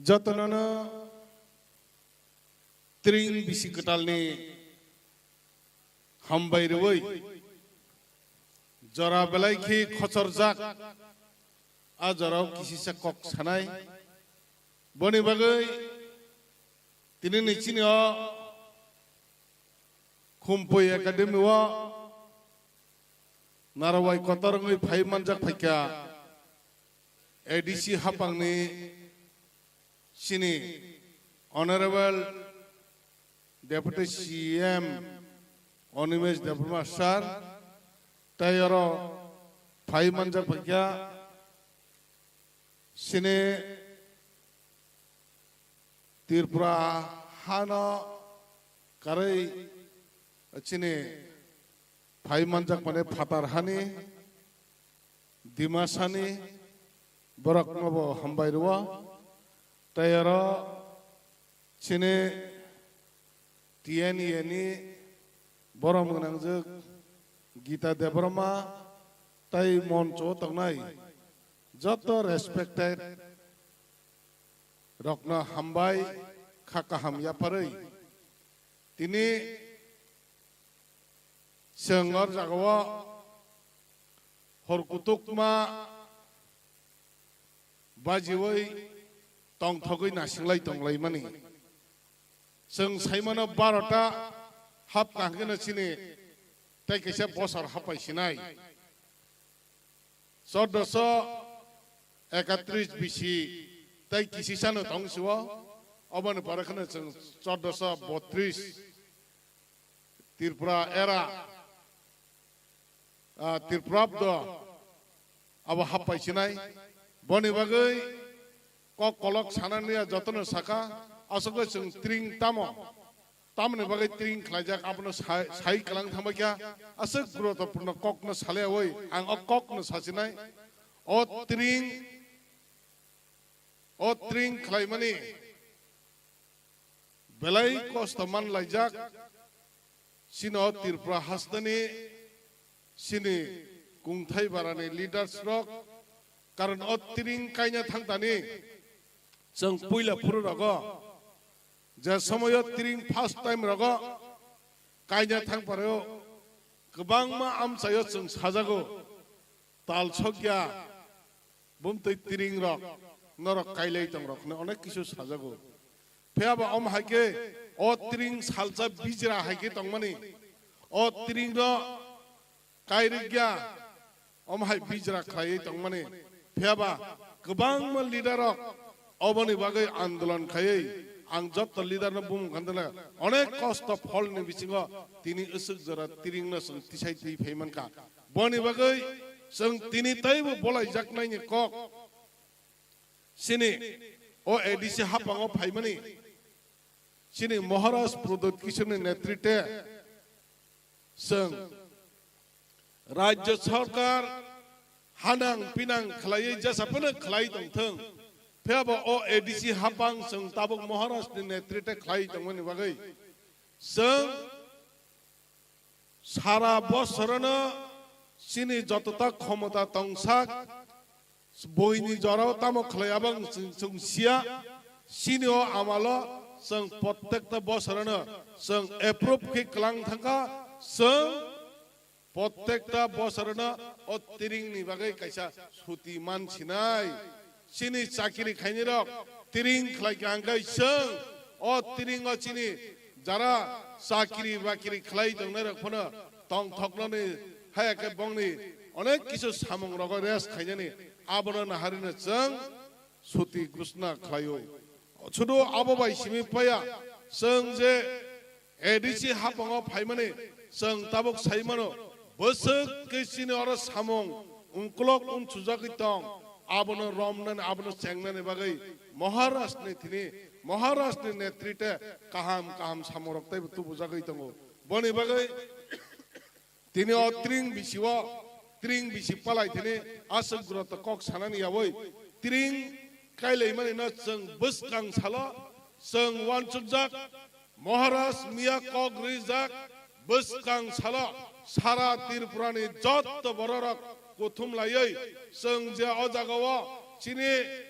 Jotonono tring bisi kwtalni hambai rwui, jora belai khe khochorjak a jorao kisisa kok sanai. Boni bagwi tinini chini o Khumpui Academy o narwai kotor wngwi phai manjak phaikha A D C hapangni chini Honorable Deputy C M Animesh Debbarma sir, tei oro phai manjak phaikha chini Tripura hano karwi chini phai manjak mani phatar hani Dimasani borokno bo hambai rwo. Tei oro chini T N A ni borom gwnangjwk Gita Debbarma tei moncho o tongnai joto respected rokno hambai kha kaham yapharwi. Tini chwng o jagao hor kutukma bajiui tongthogwi nasinglai tonglaimani. Chwng saimano barota hap kaham kheno chini tei kaisa bosor hapai sinai. Chordoso ekatris bisi tei kisisano tong sio, oboni pore kheno chwng chordoso botris Tripura era, ah, Tripurabdo abo happai sinai. Boni bagwi kok kolok sanani ya jotono saka, aswkle chwng tring tamo, tamoni bagwi tring khlaijak abono sai, sai kwlang thangbai kha, aswk guruttopurno kokno saliyaui ang o kokno sasinai. O tring, o tring khlaimani belai kosto manlaijak, chini o Tripura hasteni chini kungthai barani leaders rok, karon o tring kaina thangtani chwng puila phuru rogo, je somoyo tring first time rogo kaina thangparo kwbangma amchaio chwng sajago, tal sokya, bumtwi tring rok, norok kailai tong rok hwnwi onek kisu sajago. Phiya ba om hai khe o tring salsa bijra hai khe tongmani, o tring no kairikya om hai bijra khlaiwi tongmani. Phiya ba kwbangma leader rok oboni bagwi andolon khaiwi ang jotto leader no bumung khandala onek kosto pholni bisingo tini aswk jora tring no chwng tisai twi phai mankha. Boni bagwi chwng tini taibo bolaijaknaini kok chini o A D C hapango phaimani chini Maharaj Pradyut Kishorni netrite chwng Rajya Sarkar hanang pinang khlaiwi jesa phano khlai tongthwng, phiyaba o A D C hapang chwng tabuk Maharajni netrite khlai tongmani bagwi chwng sara bosorono chini jotota khomota tongsak, buini jorao tamo khlai abang chwng, chwng siya, chini o amalo chwng prottekta bosorono chwng approve khe kwlang thangkha, chwng prottekta bosorono o tringni bagwi kaisa suti man sinai. Chini chakiri khainai rok tring khlai kha hwnkhe chwng o tring o chini jara chakiri bakiri khlai tongnai rok phano tongthoknani haya khe bongni onek kisu samung rogo rest khainani abono naharino chwng suti gusna khlaio. Sudu abo bai simi paya chwng je A D C hapango phaimani chwng tabuk saimano, bwswk khe chini oro samung ungkulok unsujagwi tong, abono romnani, abono chengnani bagwi Maharajni thini, Maharajni netrite kaham kaham samungrok teibo tubujagwi tongo. Boni bagwi tini o tring bisi o, tring bisi palai thini aswk guruto kok sanani yaui tring kailaimani no chwng bwskang salo chwng uansukjak, Maharaj miya kok rijak bwskang salo sara Tripurani jotto bororok kuthum laiwi chwng je o jagao chini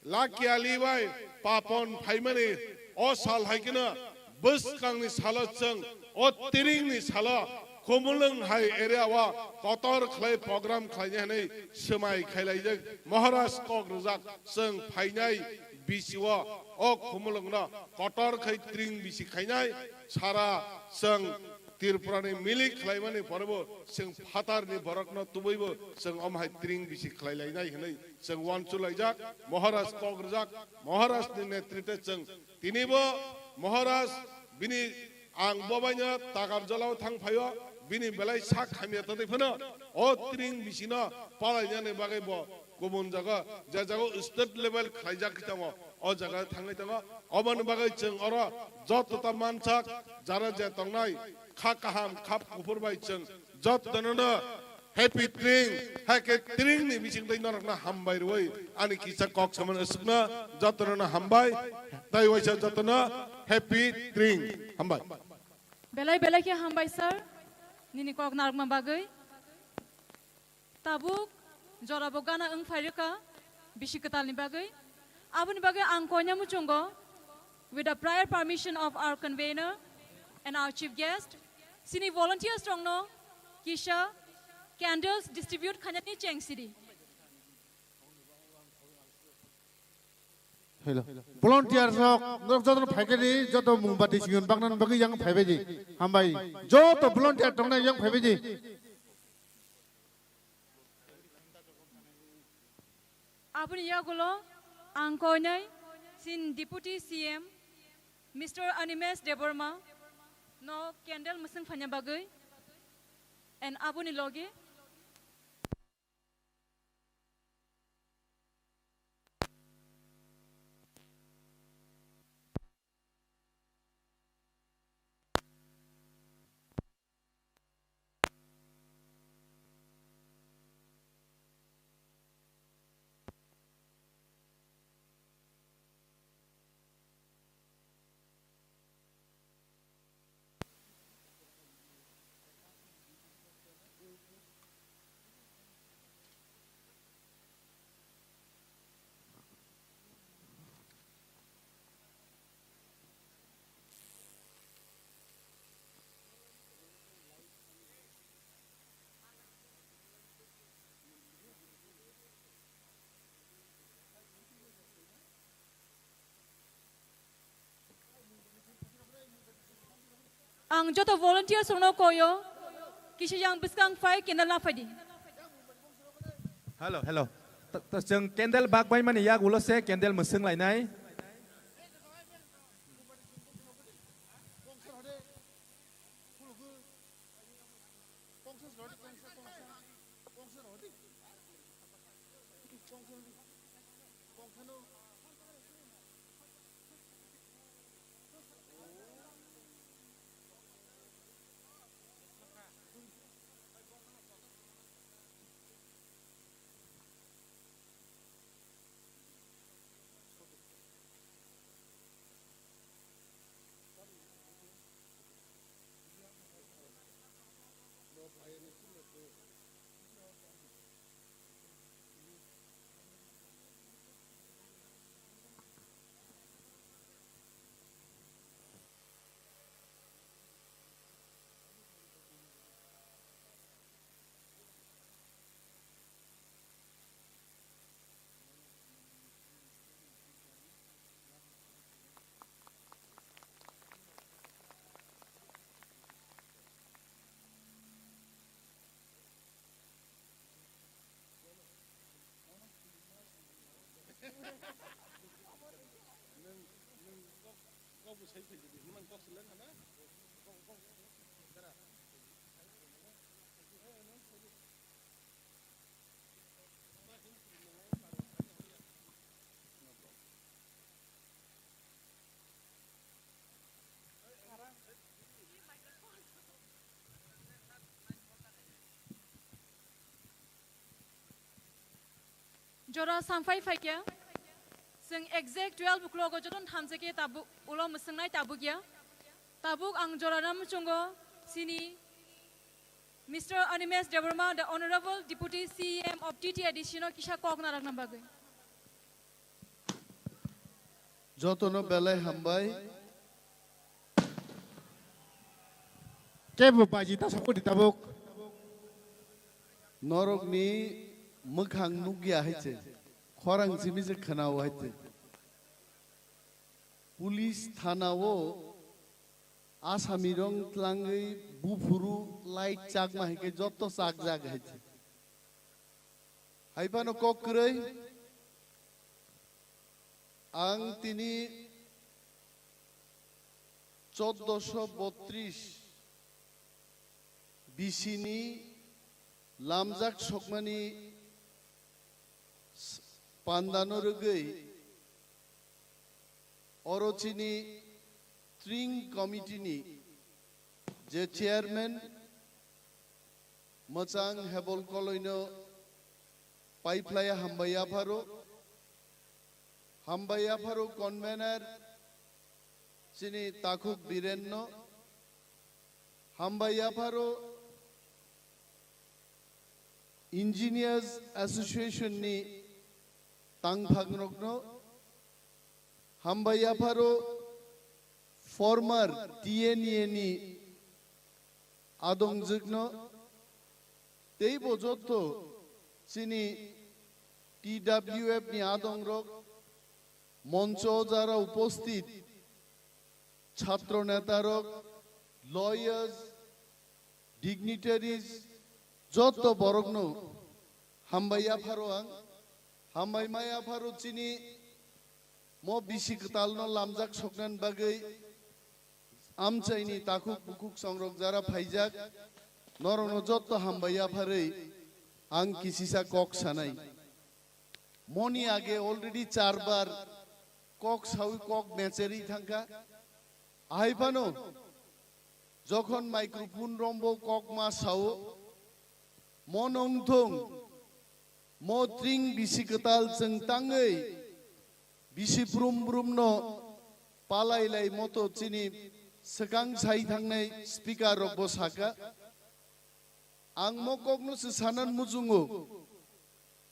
Lucky Ali bai Papon phaimani o sal hai kheno bwskangni salo chwng o tiringni salo Khumulwng hai area o kotor khlai program khlainai hwnwi swmai khailaijak Maharaj kok rwjak chwng phainai bisio o Khumulwngno kotor khai tring bisi khainai sara chwng Tripurani milik khlaimani pore bo chwng phatarni borokno tubui bo chwng om hai tring bisi khlailainai hwnwi chwng uansuk laijak, Maharaj kok rwjak, Maharajni netritwe chwng tini bo Maharaj bini ang bobaino Takarjalao thang phaio, bini belai sak hamya tongwi phano o tring bisino palainani bagwi bo kubun jaga, je jaga state level khlaijak tongo, o jaga thangwi tongo. Oboni bagwi chwng oro joto ta mansak, jara je tongnai kha kaham, khap kuphur bai chwng jotono no happy tring, hai khe tringni bisingtwi norokno hambai rwui ani kisa kok samani aswkno jotono no hambai, tei waisa jotono happy tring, hambai. Belai belai khe hambai sir, nini kok narwkma bagwi. Tabuk jorabo gana wng phai rwkha bisi kwtalni bagwi. Aboni bagwi ang koina muchungo, with the prior permission of our convener and our chief guest, chini volunteers rokno kisa candles distribute khainani cheng sidi. Hello. Volunteer rok, norok joto phai khe di, joto mombati singyon baknani bagwi yang phai bai di. Hambai. Joto volunteer tongnai yang phai bai di. Aboni yagulo ang koinai sin Deputy C M Mister Animesh Debbarma no candle mwswng phaina bagwi and aboni logi Ang joto volunteers rokno koyo, kisa yang bwskang phai candle na phaidi. Hello, hello. Ta, ta, chwng candle bak bai mani yak ulo se candle mwswng lainai. Jora samphai phaikya, chwng exact twelve o'clock o jotono thamjakya tabuk ulo mwswngnai tabukya. Tabuk ang jora na muchungo chini Mister Animesh Debbarma, the Honorable Deputy C E M of T T A D C no kisa kok narwkna bagwi. Jotono belai hambai. Kebo baji ta sokodi tabuk. Norokni mwkhang nukya hai se, khorang simi se khwnao hai se. Police thanao asamirok tlangwi buphuru light chakma hai khe joto chakjak hai se. Hai phano kok kwrwi. Ang tini choddoso botris bisini lamjak sokmani s-, pandano rwgwi oro chini Tring Committee ni je chairman Mwchang Hebol Koloino paiphlaiya hambai yapharo, hambai yapharo convener chini Takhuk Birenno, hambai yapharo Engineers Association ni tangphangrokno, hambai yapharo former T N A ni adongjwkno, teibo jotto chini T W F ni adongrok, moncho jara uposthit, chhatro netarok, lawyers, dignitaries, jotto borokno hambai yapharo ang, hambai ma yapharo chini mo bisi kwtalno lamjak soknani bagwi amchaini takhuk bukhuk songrok jara phaijak, norokno jotto hambai yapharwi ang kisisa kok sanai. Moni age already charbar kok sawi kok mecherwi thangkha. Ahai phano jokhon microphone rombo kok ma sao, mo nongthong, mo Tring bisi kwtal chwng tangwi bisi brum brumno palai lai moto chini swkang sai thangnai speaker rokbo saka. Ang mo kokno se sanan muchungo.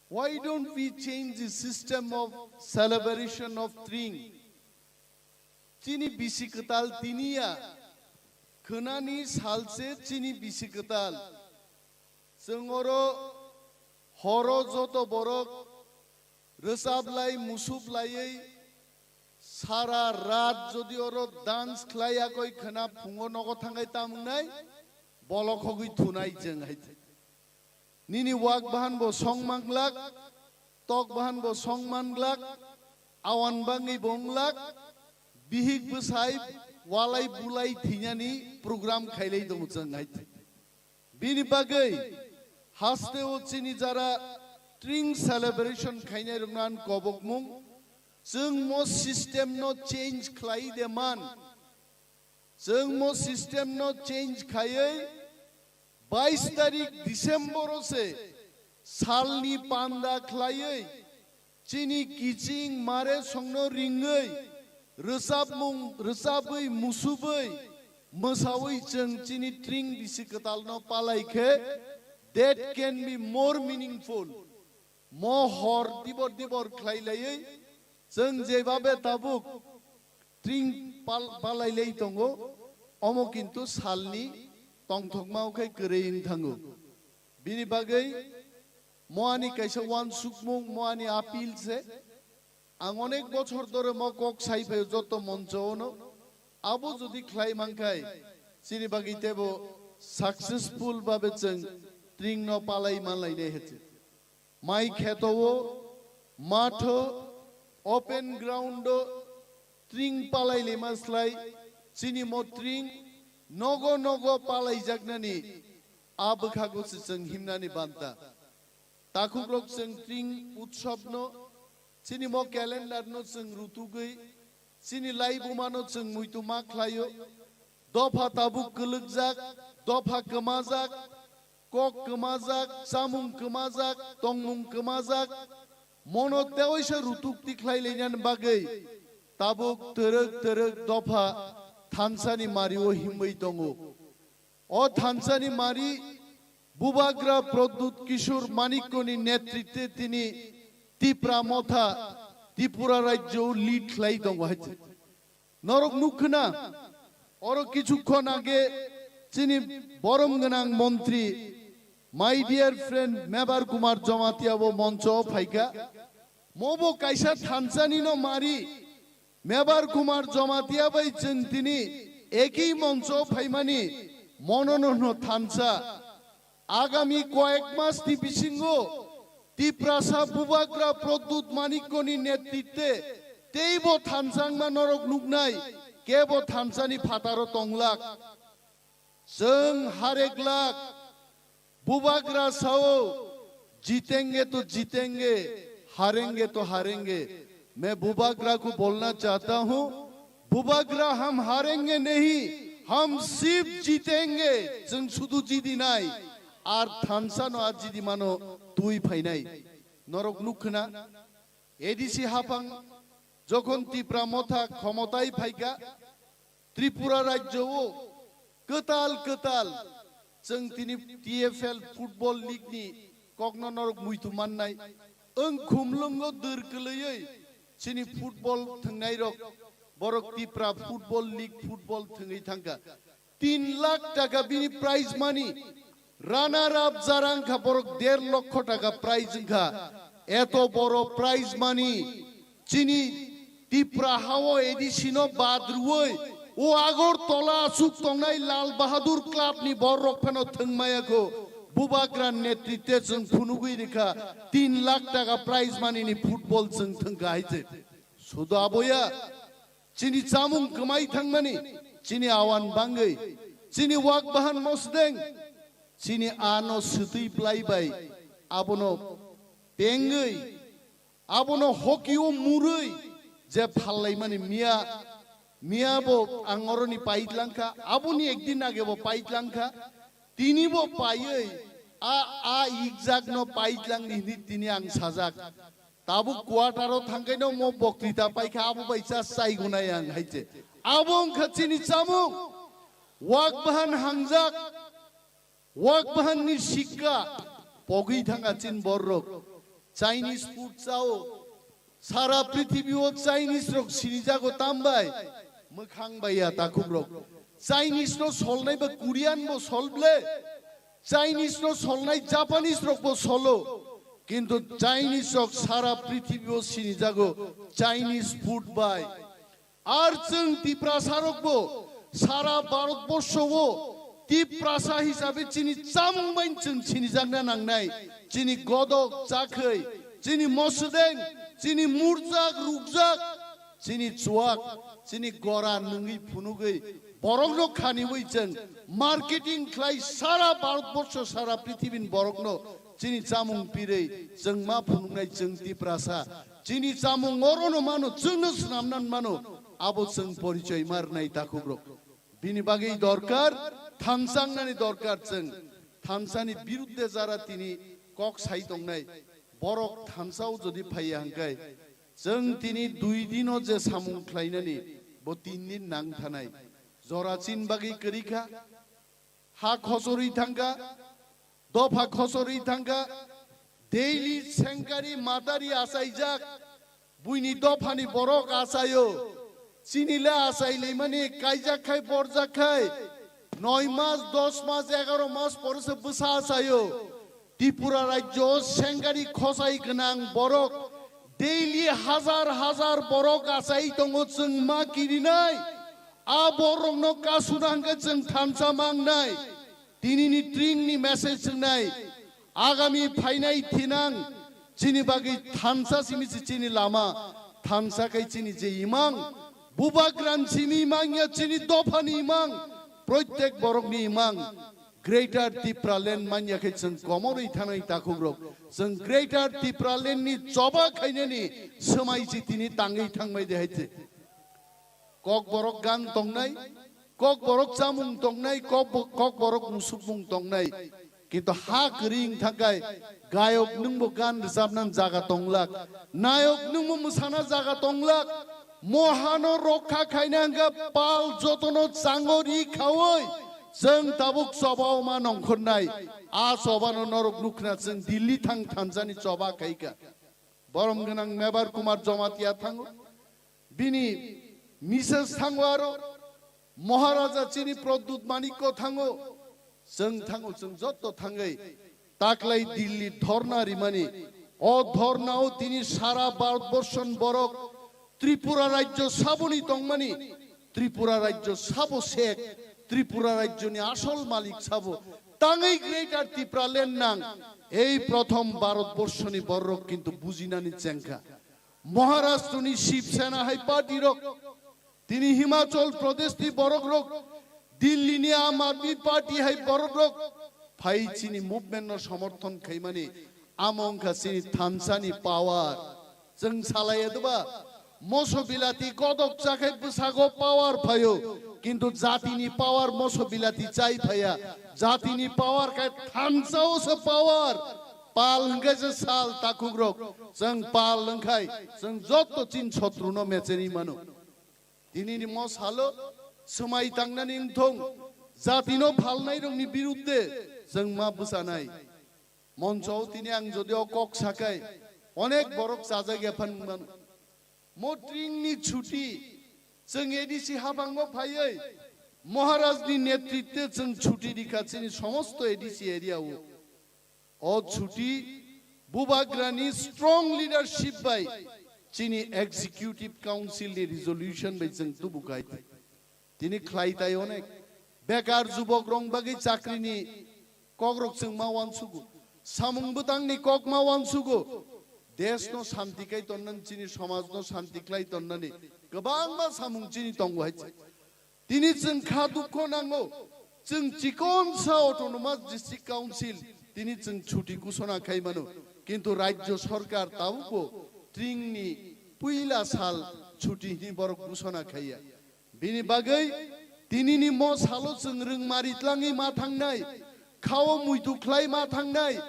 Why don't we change the system of celebration of Tring? Chini bisi kwtal tiniya khwnani salse chini bisi kwtal. Chwng oro horo joto borok rwchap lai, musup laiwi sara rat jodi oro dance khlai yakoi khwna phungo nogo thangai tamungnai, bolok hogwi thunai chwng hai. Nini wak bahan bo song manglak, tok bahan bo song manglak, awan bangwi bo wnglak, bihik bwsai walai bulai thwinani program khailai tongo chwng hai. Bini bagwi haste o chini jara Tring celebration khainai rokno ang kobokmung, chwng mo system no change khlai de man. Chwng mo system no change khaiwi bais tarik December o se salni panda khlaiwi chini kiching mare songno ringwi rwchapmung rwchapwi musubwi mwsawi chwng chini Tring bisi kwtalno palai khe that can be more meaningful. Mo hor dibor dibor khlai laiwi chwng jebabe tabuk Tring pal-, palai lai tongo, omo kintu salni tongthokma o khai kwrwi wng thango. Bini bagwi mo ani kaisa uansukmung, mo ani appeal se. Ang onek bochor dore mo kok sai phaio joto moncho ono. Abo jodi khlai mankhai, chini bagwi tebo successful babe chwng Tring no palai manlainai hete. Mai kheto o, matho, open ground o Tring palai lima slai, chini mo Tring nogo nogo palai jaknani a bwkhago se chwng himnani banta. Takhukrok chwng Tring utsobno, chini mo calendar no chwng rutugwi, chini laibuma no chwng muitu ma khlaio. Dopha tabuk kwlwkjak, dopha kwmajak, kok kwmajak, chamung kwmajak, tongmung kwmajak, mono tewaisa rutuk tikhlai lainani bagwi tabuk twrwk twrwk dopha thansani mario himwi tongo. O thansani mari Bubagra Pradyut Kishore Manikyani netritwe tini Tipra Motha Tripura rajyo lead khlai tongo hai. Norok nukkhna, oro kichukhon age chini borom gwnang montri, my dear friend Mebar Kumar Jamatia bo moncho phaikha. Mobo kaisa thansanino mari, Mebar Kumar Jamatia bai chwng tini eki moncho phaimani monono hwno thansa. Agami koyek mas ni bisingo Tiprasa Bubagra Pradyut Manikyoni netritwe teibo thansangma norok nuknai, kebo thansani phataro tonglak. Chwng hareglak, Bubagra sao, "Jitenge to jitenge, harenge to harenge." मैं बुबागरा को बोलना चाहता हूँ, बुबागरा हम हारेंगे नहीं, हम सिर्फ जीतेंगे। Chwng sudu jidi nai, ar thansa no ar jidi mano twi phainai. Norok nukkhna, A D C haphang jokhon Tipra Motha khomotai phaikha, Tripura rajyo o kwtal kwtal chwng tini T F L Football League ni kokno norok muitu mannai. Wng khumlwngo dwr kwlwiwi chini football thwngnairok borok Tipra Football League football thwngwi thangkha. Tin lakh taka bini prize money. Runner up jara wngkha borok der lokho taka prize wngkha. Eto boro prize money chini Tipra hao A D C no bad rwui o Agartala aswk tongnai Lal Bahadur Club ni borok phano thwngmaya kho. Bubagra netritwe chwng phunugwi rikha tin lakh taka prize money ni football chwng thwngkha hai se. Sudo aboya chini chamung kwmai thangmani, chini awan bangwi, chini wak bahan mosdeng, chini ano swtwi plai bai, abono pengwi, abono hoki o murwi je phallaimani miya, miya bo ang oroni paidlangkha, aboni ekdin age bo paidlangkha, tini bo paiwi a, a ikjak no paidlangni hwnwi tini ang sajak. Tabuk quarter o thangkaino mo boktwita paikha, abo bai cha chaigunai ang hai se. Abo wngkha chini chamung. Wak bahan hangjak, wak bahan ni sikka pogwi thangkha chini borok. Chinese food chao. Sara prithibi o Chinese rok sinijago tambai. Mwkhang bai ya takhuk rok. Chinese no solnai ba Korean bo sol ble. Chinese no solnai Japanese rok bo solo, kintu Chinese rok sara prithibi o sinijago Chinese food bai. Ar chwng Tiprasa rok bo sara Bharat borsho o Tiprasa hisabe chini chamung bai chwng sinijakna nangnai, chini godok chakhwi, chini mosodeng, chini murjak rukjak, chini chuak, chini gora nungwi phunugwi borokno khaniwi chwng marketing khlai sara Bharat borsho sara prithibini borokno chini chamung pirwi chwng ma phunuknai chwng Tiprasa. Chini chamung orono mano, chwngno swnamna mano, abo chwng porichoi ma rwnai takhukrok. Bini bagwi dorkar, thansangnani dorkar chwng. Thansani birudde jara tini kok sai tongnai, borok thansao jodi phaiya hwnkhe, chwng tini dui dino je samung khlainani, bo tin din nang thanai. Jora chin bagwi kwrwi kha, ha khochorwi thangkha, dopha khochorwi thangkha, daily sengkari matari achaijak, buini dophani borok achaio. Chini le achai limani kaijak khai borjak khai, noi mas, dos mas, egaro mas pore se bwsa achaio. Tripura rajyo o sengkari khochai gwnang borok daily hazar hazar borok achai tongo, chwng ma kirinai. A borokno kasuna hwnkhe chwng thansa mangnai. Tinini tringni message swngnai. Agami phainai thinang chini bagwi thansa simi se chini lama, thansa khai chini je imang, Bubagra ni simi imang ya chini dophani imang, proitek borokni imang. Greater Tipraland manya khe chwng komorwi thanai takhukrok. Chwng Greater Tipraland ni choba khainani swmai si tini tangwi thangbai de hai se. Kokborok gan tongnai, kokborok chamung tongnai, kokbo-, kokborok musukmung tongnai. Kintu ha kwrwi wng thangkhai gayok nwngbo gan rwchapna jaga tonglak, nayok nwngbo mwsana jaga tonglak. Mohano rokha khaina hwnkhe pal jotono chango ri khaui chwng tabuk chobao ma nongkhornai. A chobano norok nukhna chwng Delhi thang thansani choba khaikha. Borom gwnang Mebar Kumar Jamatia thango. Bini Misses thango aro, Maharaja chini Pradyut Manikya thango, chwng thango, chwng jotto thangwi taklai Delhi dhorna rimani. O dhornao tini sara Bharatborshon borok Tripura rajyo saboni tongmani, Tripura rajyo sabo sek, Tripura rajyoni asol malik sabo tangwi Greater Tipraland nang, ei prothom Bharatborshoni borok kintu bujinani chengkha. Maharashtrani Shiv Sena hai party rok, tini Himachal Pradesh ni borok rok, Delhi ni Aam Aadmi Party hai borok rok phai chini movement no somorthon khaimani, amo wngkha chini thansa ni power. Chwng salai ya doba, moso bilati kodok chakhai bwsago power phaio, kintu jati ni power moso bilati chai phaiya, jati ni power khe thansa o se power. Pal hwnkhe se sal takhuk rok, chwng pal wngkhai chwng jotto chin sotru no mecheni mano. Tini ni mo salo swmai tangnani wngthong, jati no phalnai rok ni birudde chwng ma bwsanai. Moncho o tini ang jodi o kok sakai, onek borok chajak ya phan mano. Mo tring ni chuti, chwng A D C habango phaiwi Maharaj ni netritwe chwng chuti rikha chini somosto A D C area o. O chuti Bubagrani strong leadership bai chini Executive Council ni resolution bai chwng tubu kai. Tini khlai tai onek. Bekar jubok rong bagwi chakri ni kok rok chwng ma wansugo. Samung bwtang ni kok ma wansugo. Desh no shanti kai tonnani, chini somaj no shanti khlai tonnani kwbangma samung chini tongo hai. Tini chwng kha dukho nango, chwng chikonsa Autonomous District Council, tini chwng chuti ghosona khai mano, kintu rajyo sorkar tabukbo tringni puila sal chuti hwnwi borok ghosona khaiya. Bini bagwi tinini mo salo chwng rwngmari tlangwi ma thangnai, khao muitu khlai ma thangnai,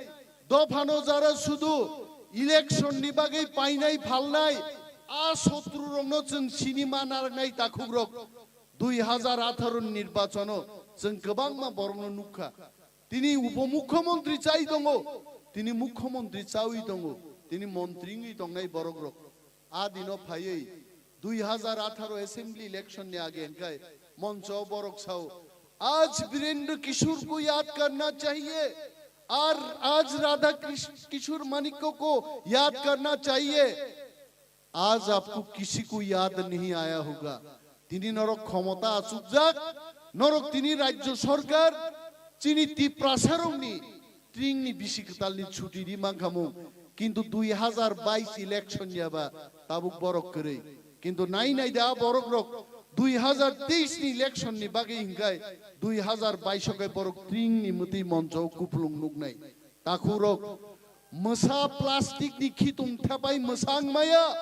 dophano jara sudu election ni bagwi painai phalnai, a sotru rokno chwng sini ma narwknai takhuk rok. Dui hazar atharo ni nirbachono chwng kwbangma borokno nukha. Tini upomukhyamantri chai tongo, tini mukhyamantri chawi tongo, tini montri wngwi tongnai borok rok. A dino phaiwi dui hazar atharo assembly election ni age hwnkhe moncho borok sao, "Aaj Birendra Kishore ko yaad karna chahiye, aur aaj Radha Krish-, Kishore Manikya ko yaad karna chahiye." Aaj aapko kisi ko yaad nahi aaya hoga. Tini norok khomota achukjak, norok tini rajyo sorkar, chini Tiprasa rokni tringni bisi kwtalni chuti ri mankhamung, kintu dui hazar bais election yaba tabuk borok kwrwi. Kintu nai nai da borok rok dui hazar teis ni election ni bagwi hinkhai dui hazar bais o kai borok tringni mwtwi moncho o kupulung nuknai. Takhuk rok, mwsa plastic ni khitung thepai mwsang maya,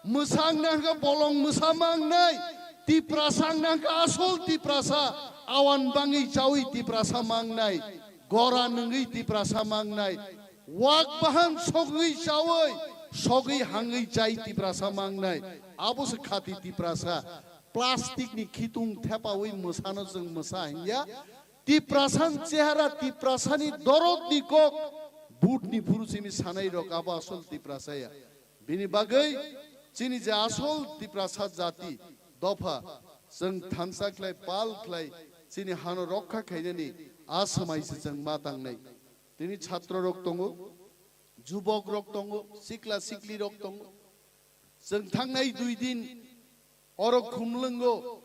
mwsang nangkha bolong mwsa mangnai, Tiprasa nangkha asol Tiprasa, awan bangwi chawi Tiprasa mangnai, gora nungwi Tiprasa mangnai, wak bahan sogwi chawi, sogwi hangwi chai Tiprasa mangnai, abo se khati Tiprasa, plastic ni khitung thepawi mwsano chwng mwsa hinya, Tiprasani chehara, Tiprasani dorodni kok, butni phuru simi sanai rok abo asol Tiprasa ya. Bini bagwi chini je asol Tiprasa jati dopha, chwng thansa khlai, pal khlai, chini hano rokha khainani a swmai se chwng ma tangnai. Tini chhatro rok tongo, jubok rok tongo, sikla sikli rok tongo. Chwng thangnai dui din oro Khumlwngo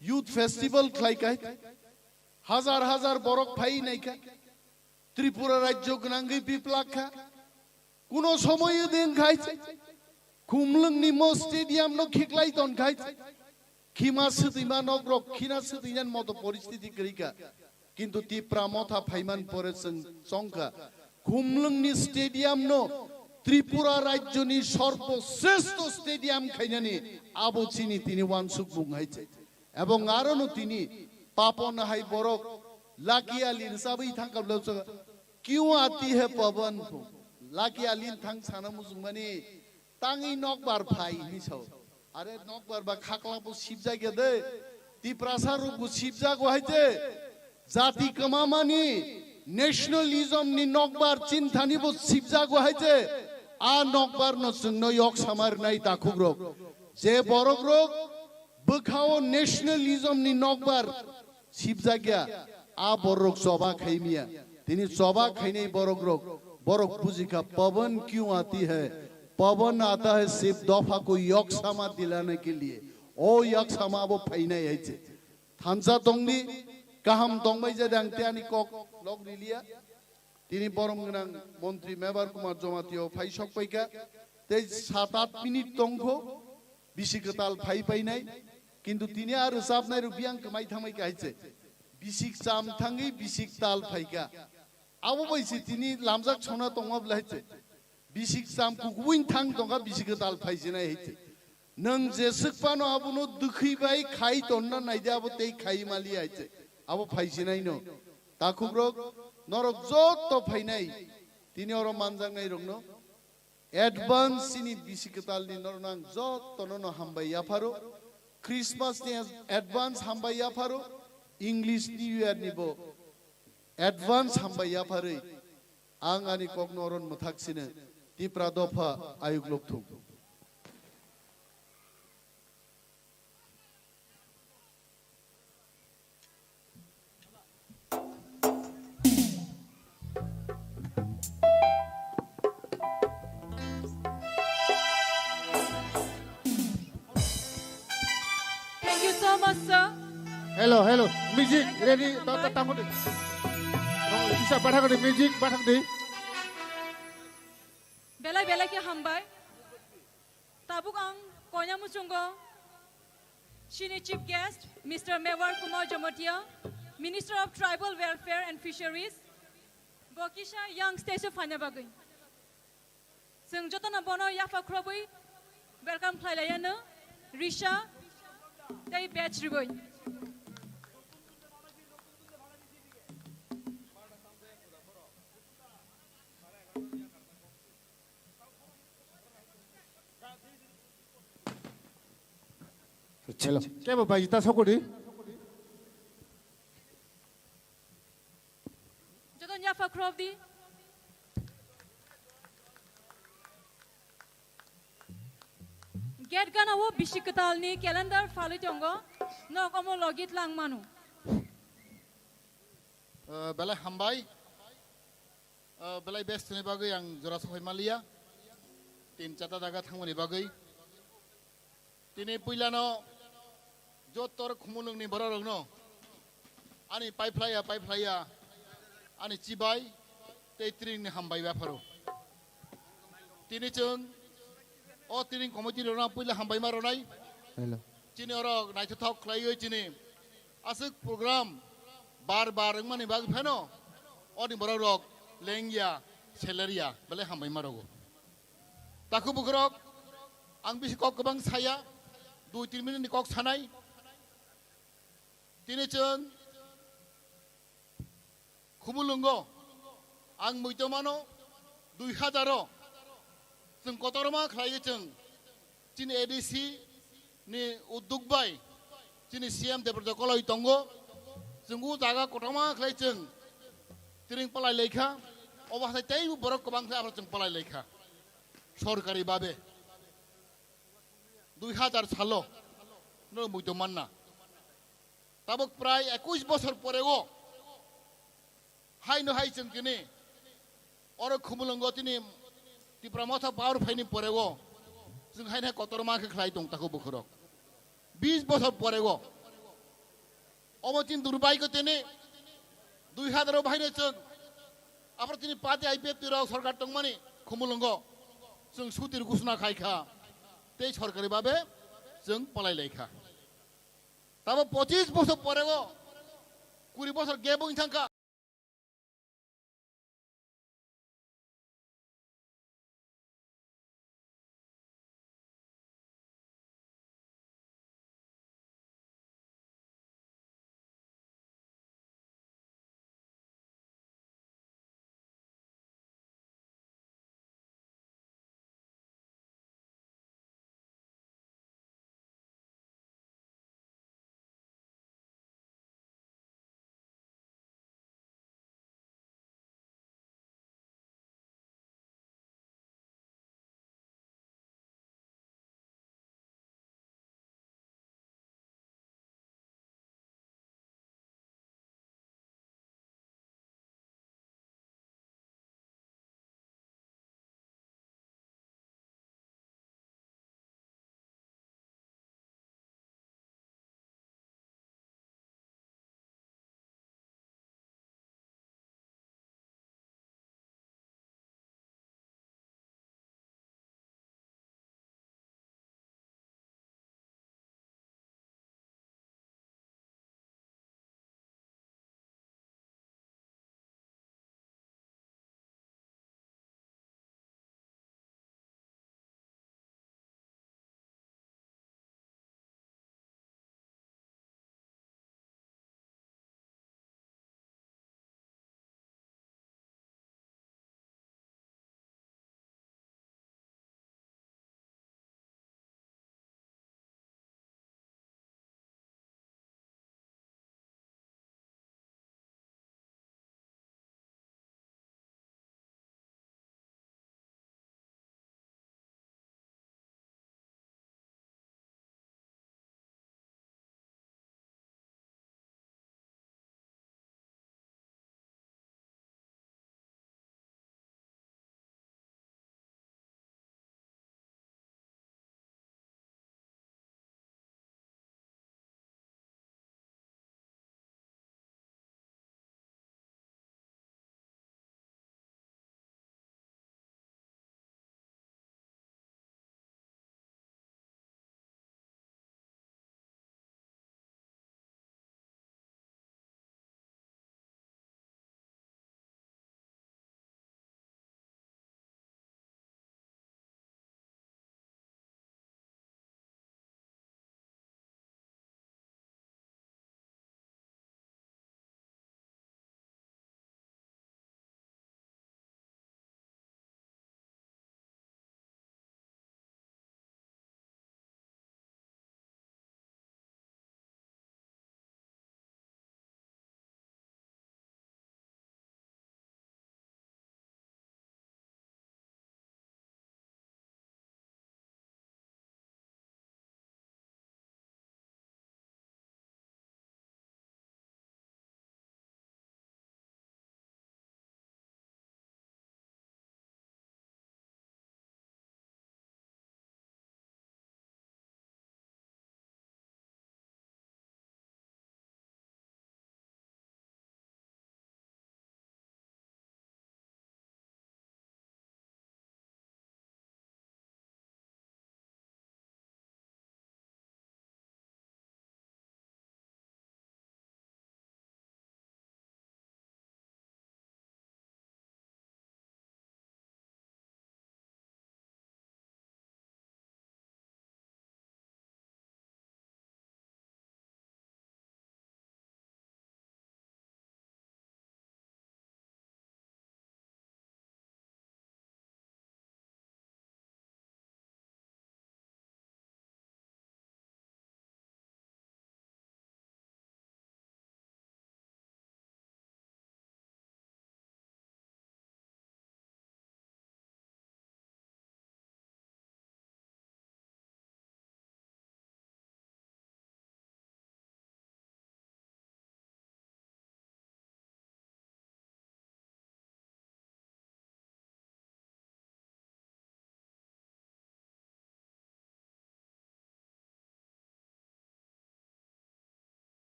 youth festival khlai khai, hazar hazar borok phai naikha, Tripura rajyo gwnangwi piplak kha, kuno somoyo den khai, Khumlwngni mo stadium no khiklai ton khai, khima swtwima nok rok khina swtwinani moto poristiti kwrwi kha. Kintu Tipra motha phaiman pore chwng chongkha, Khumlwngni stadium no Tripura rajyoni sorboshreshto stadium khainani abo chini tini wansukmung hai se. Ebong aro no tini Papon hai borok Lucky Ali rwchabwi thangkha bwlai chwng, "Kyun aati hai Pawan?" Lucky Ali thang sana mujungmani, "Tangwi nokbar phai," hinwi sao. Are nokbar ba khakla bo sibjak ya de. Tiprasa rok bo sibjago hai je. Jati kwmamani nationalism ni nokbar chinthani bo sibjago hai je. A nokbar no chwngno yok sama rwnai takhukrok. Je borokrok bwkhao nationalism ni nokbar sibjakya, a borok choba khaimya. Tini choba khainai borokrok, borok bujikha, Pawan kyun aati hai? Pawan aata hai sirf dopha ko yok sama dilane ke liye. O yok sama abo phainai hai se. Thansa tongdi, kaham tongbai jadang te ani kok lok riliya. Tini borom gwnang montri Mebar Kumar Jamatia phai sok paikha. Tei sat at minute tongkho, bisi kwtal phai painai. Kintu tini a rwchapnai rok biyang kwmai thangmai kha hai se. Bisik cham thangwi bisik tal phaikha. Abo bai se tini lamjak sona tongma bwlai se. Bisik cham kukubuin thang tongkha, bisik kwtal phaisinai hai se. Nwng jeswk phano abono dwkhwi bai khai tonna naidi, abo tei khai maliya hai se. Abo phaisinai no. Takhukrok, norok jotto phainai. Tini oro manjaknai rokno. Advance chini bisi kwtalni nornang jottono no hambai yapharo. Christmas ni advance hambai yapharo. English New Year ni bo advance hambai yapharwi ang ani kokno oron mwthak sino Tipra dopha ayuk lokthung. Thank you so much, sir. Hello, hello. Music ready. Ta, ta, tamo de. Isa bathak de music, bathak de. Belai belai khe hambai. Tabuk ang koina muchungo chini chief guest, Mister Mebar Kumar Jamatia, Minister of Tribal Welfare and Fisheries, bo kisa yang stage o phaina bagwi. Chwng jotono bono yapha khurobwi welcome khlai laiyano, Risha tei batch rwbwi. Chelo. Kebo bai ta sokodi. Joto yapha khurobdi. Gate gana o bisi kwtal ni calendar phalwi tongo. Nok omo logi tlang manu. Eh, belai hambai. Eh, belai best ni bagwi ang jora sophai maliya. Tin chata daga thangmani bagwi. Tini puilano jotor khumulwngni bororokno ani paiphlaiya, paiphlaiya, ani chibai tei tringni hambai yapharo. Tini chwng o tring committee rokno puila hambai ma ronai. Hello. Chini oro naithothok khlaiwi chini aswk program bar bar wngmani bagwi phano oni bororok lengya, selerya, belai hambai ma rogo. Takhu bukhurok, ang bisi kok kwbang saya, dui tin minute ni kok sanai. Tini chwng Khumulwngo, ang muitomano dui hazar o chwng kotorma khlaiwi chwng chini A D C ni udduk bai chini C M Debrajita Koloi tongo. Chwng o jaga kotorma khlai chwng tring palai laikha, obo hai teibo borok kwbang khe abo chwng palai laikha. Sorkari babe dui hazar salo no muitom manna. Tabuk prai ekush bosor poreo haino hai chwng tini oro Khumulwngo tini Tipra Motha power phaini poreo chwng haino kotorma khe khlai tong takhu bukhurok. Bish bosor poreo omo tin durbai ko tini dui hazar o bahaino chwng aphro tini party I P F T rok sorkar tongmani Khumulwngo chwng sutir ghosona khai kha tei sorkari babe chwng palai lai kha. Tamo pochis bosor poreo, kuri bosor gap wng thang kha,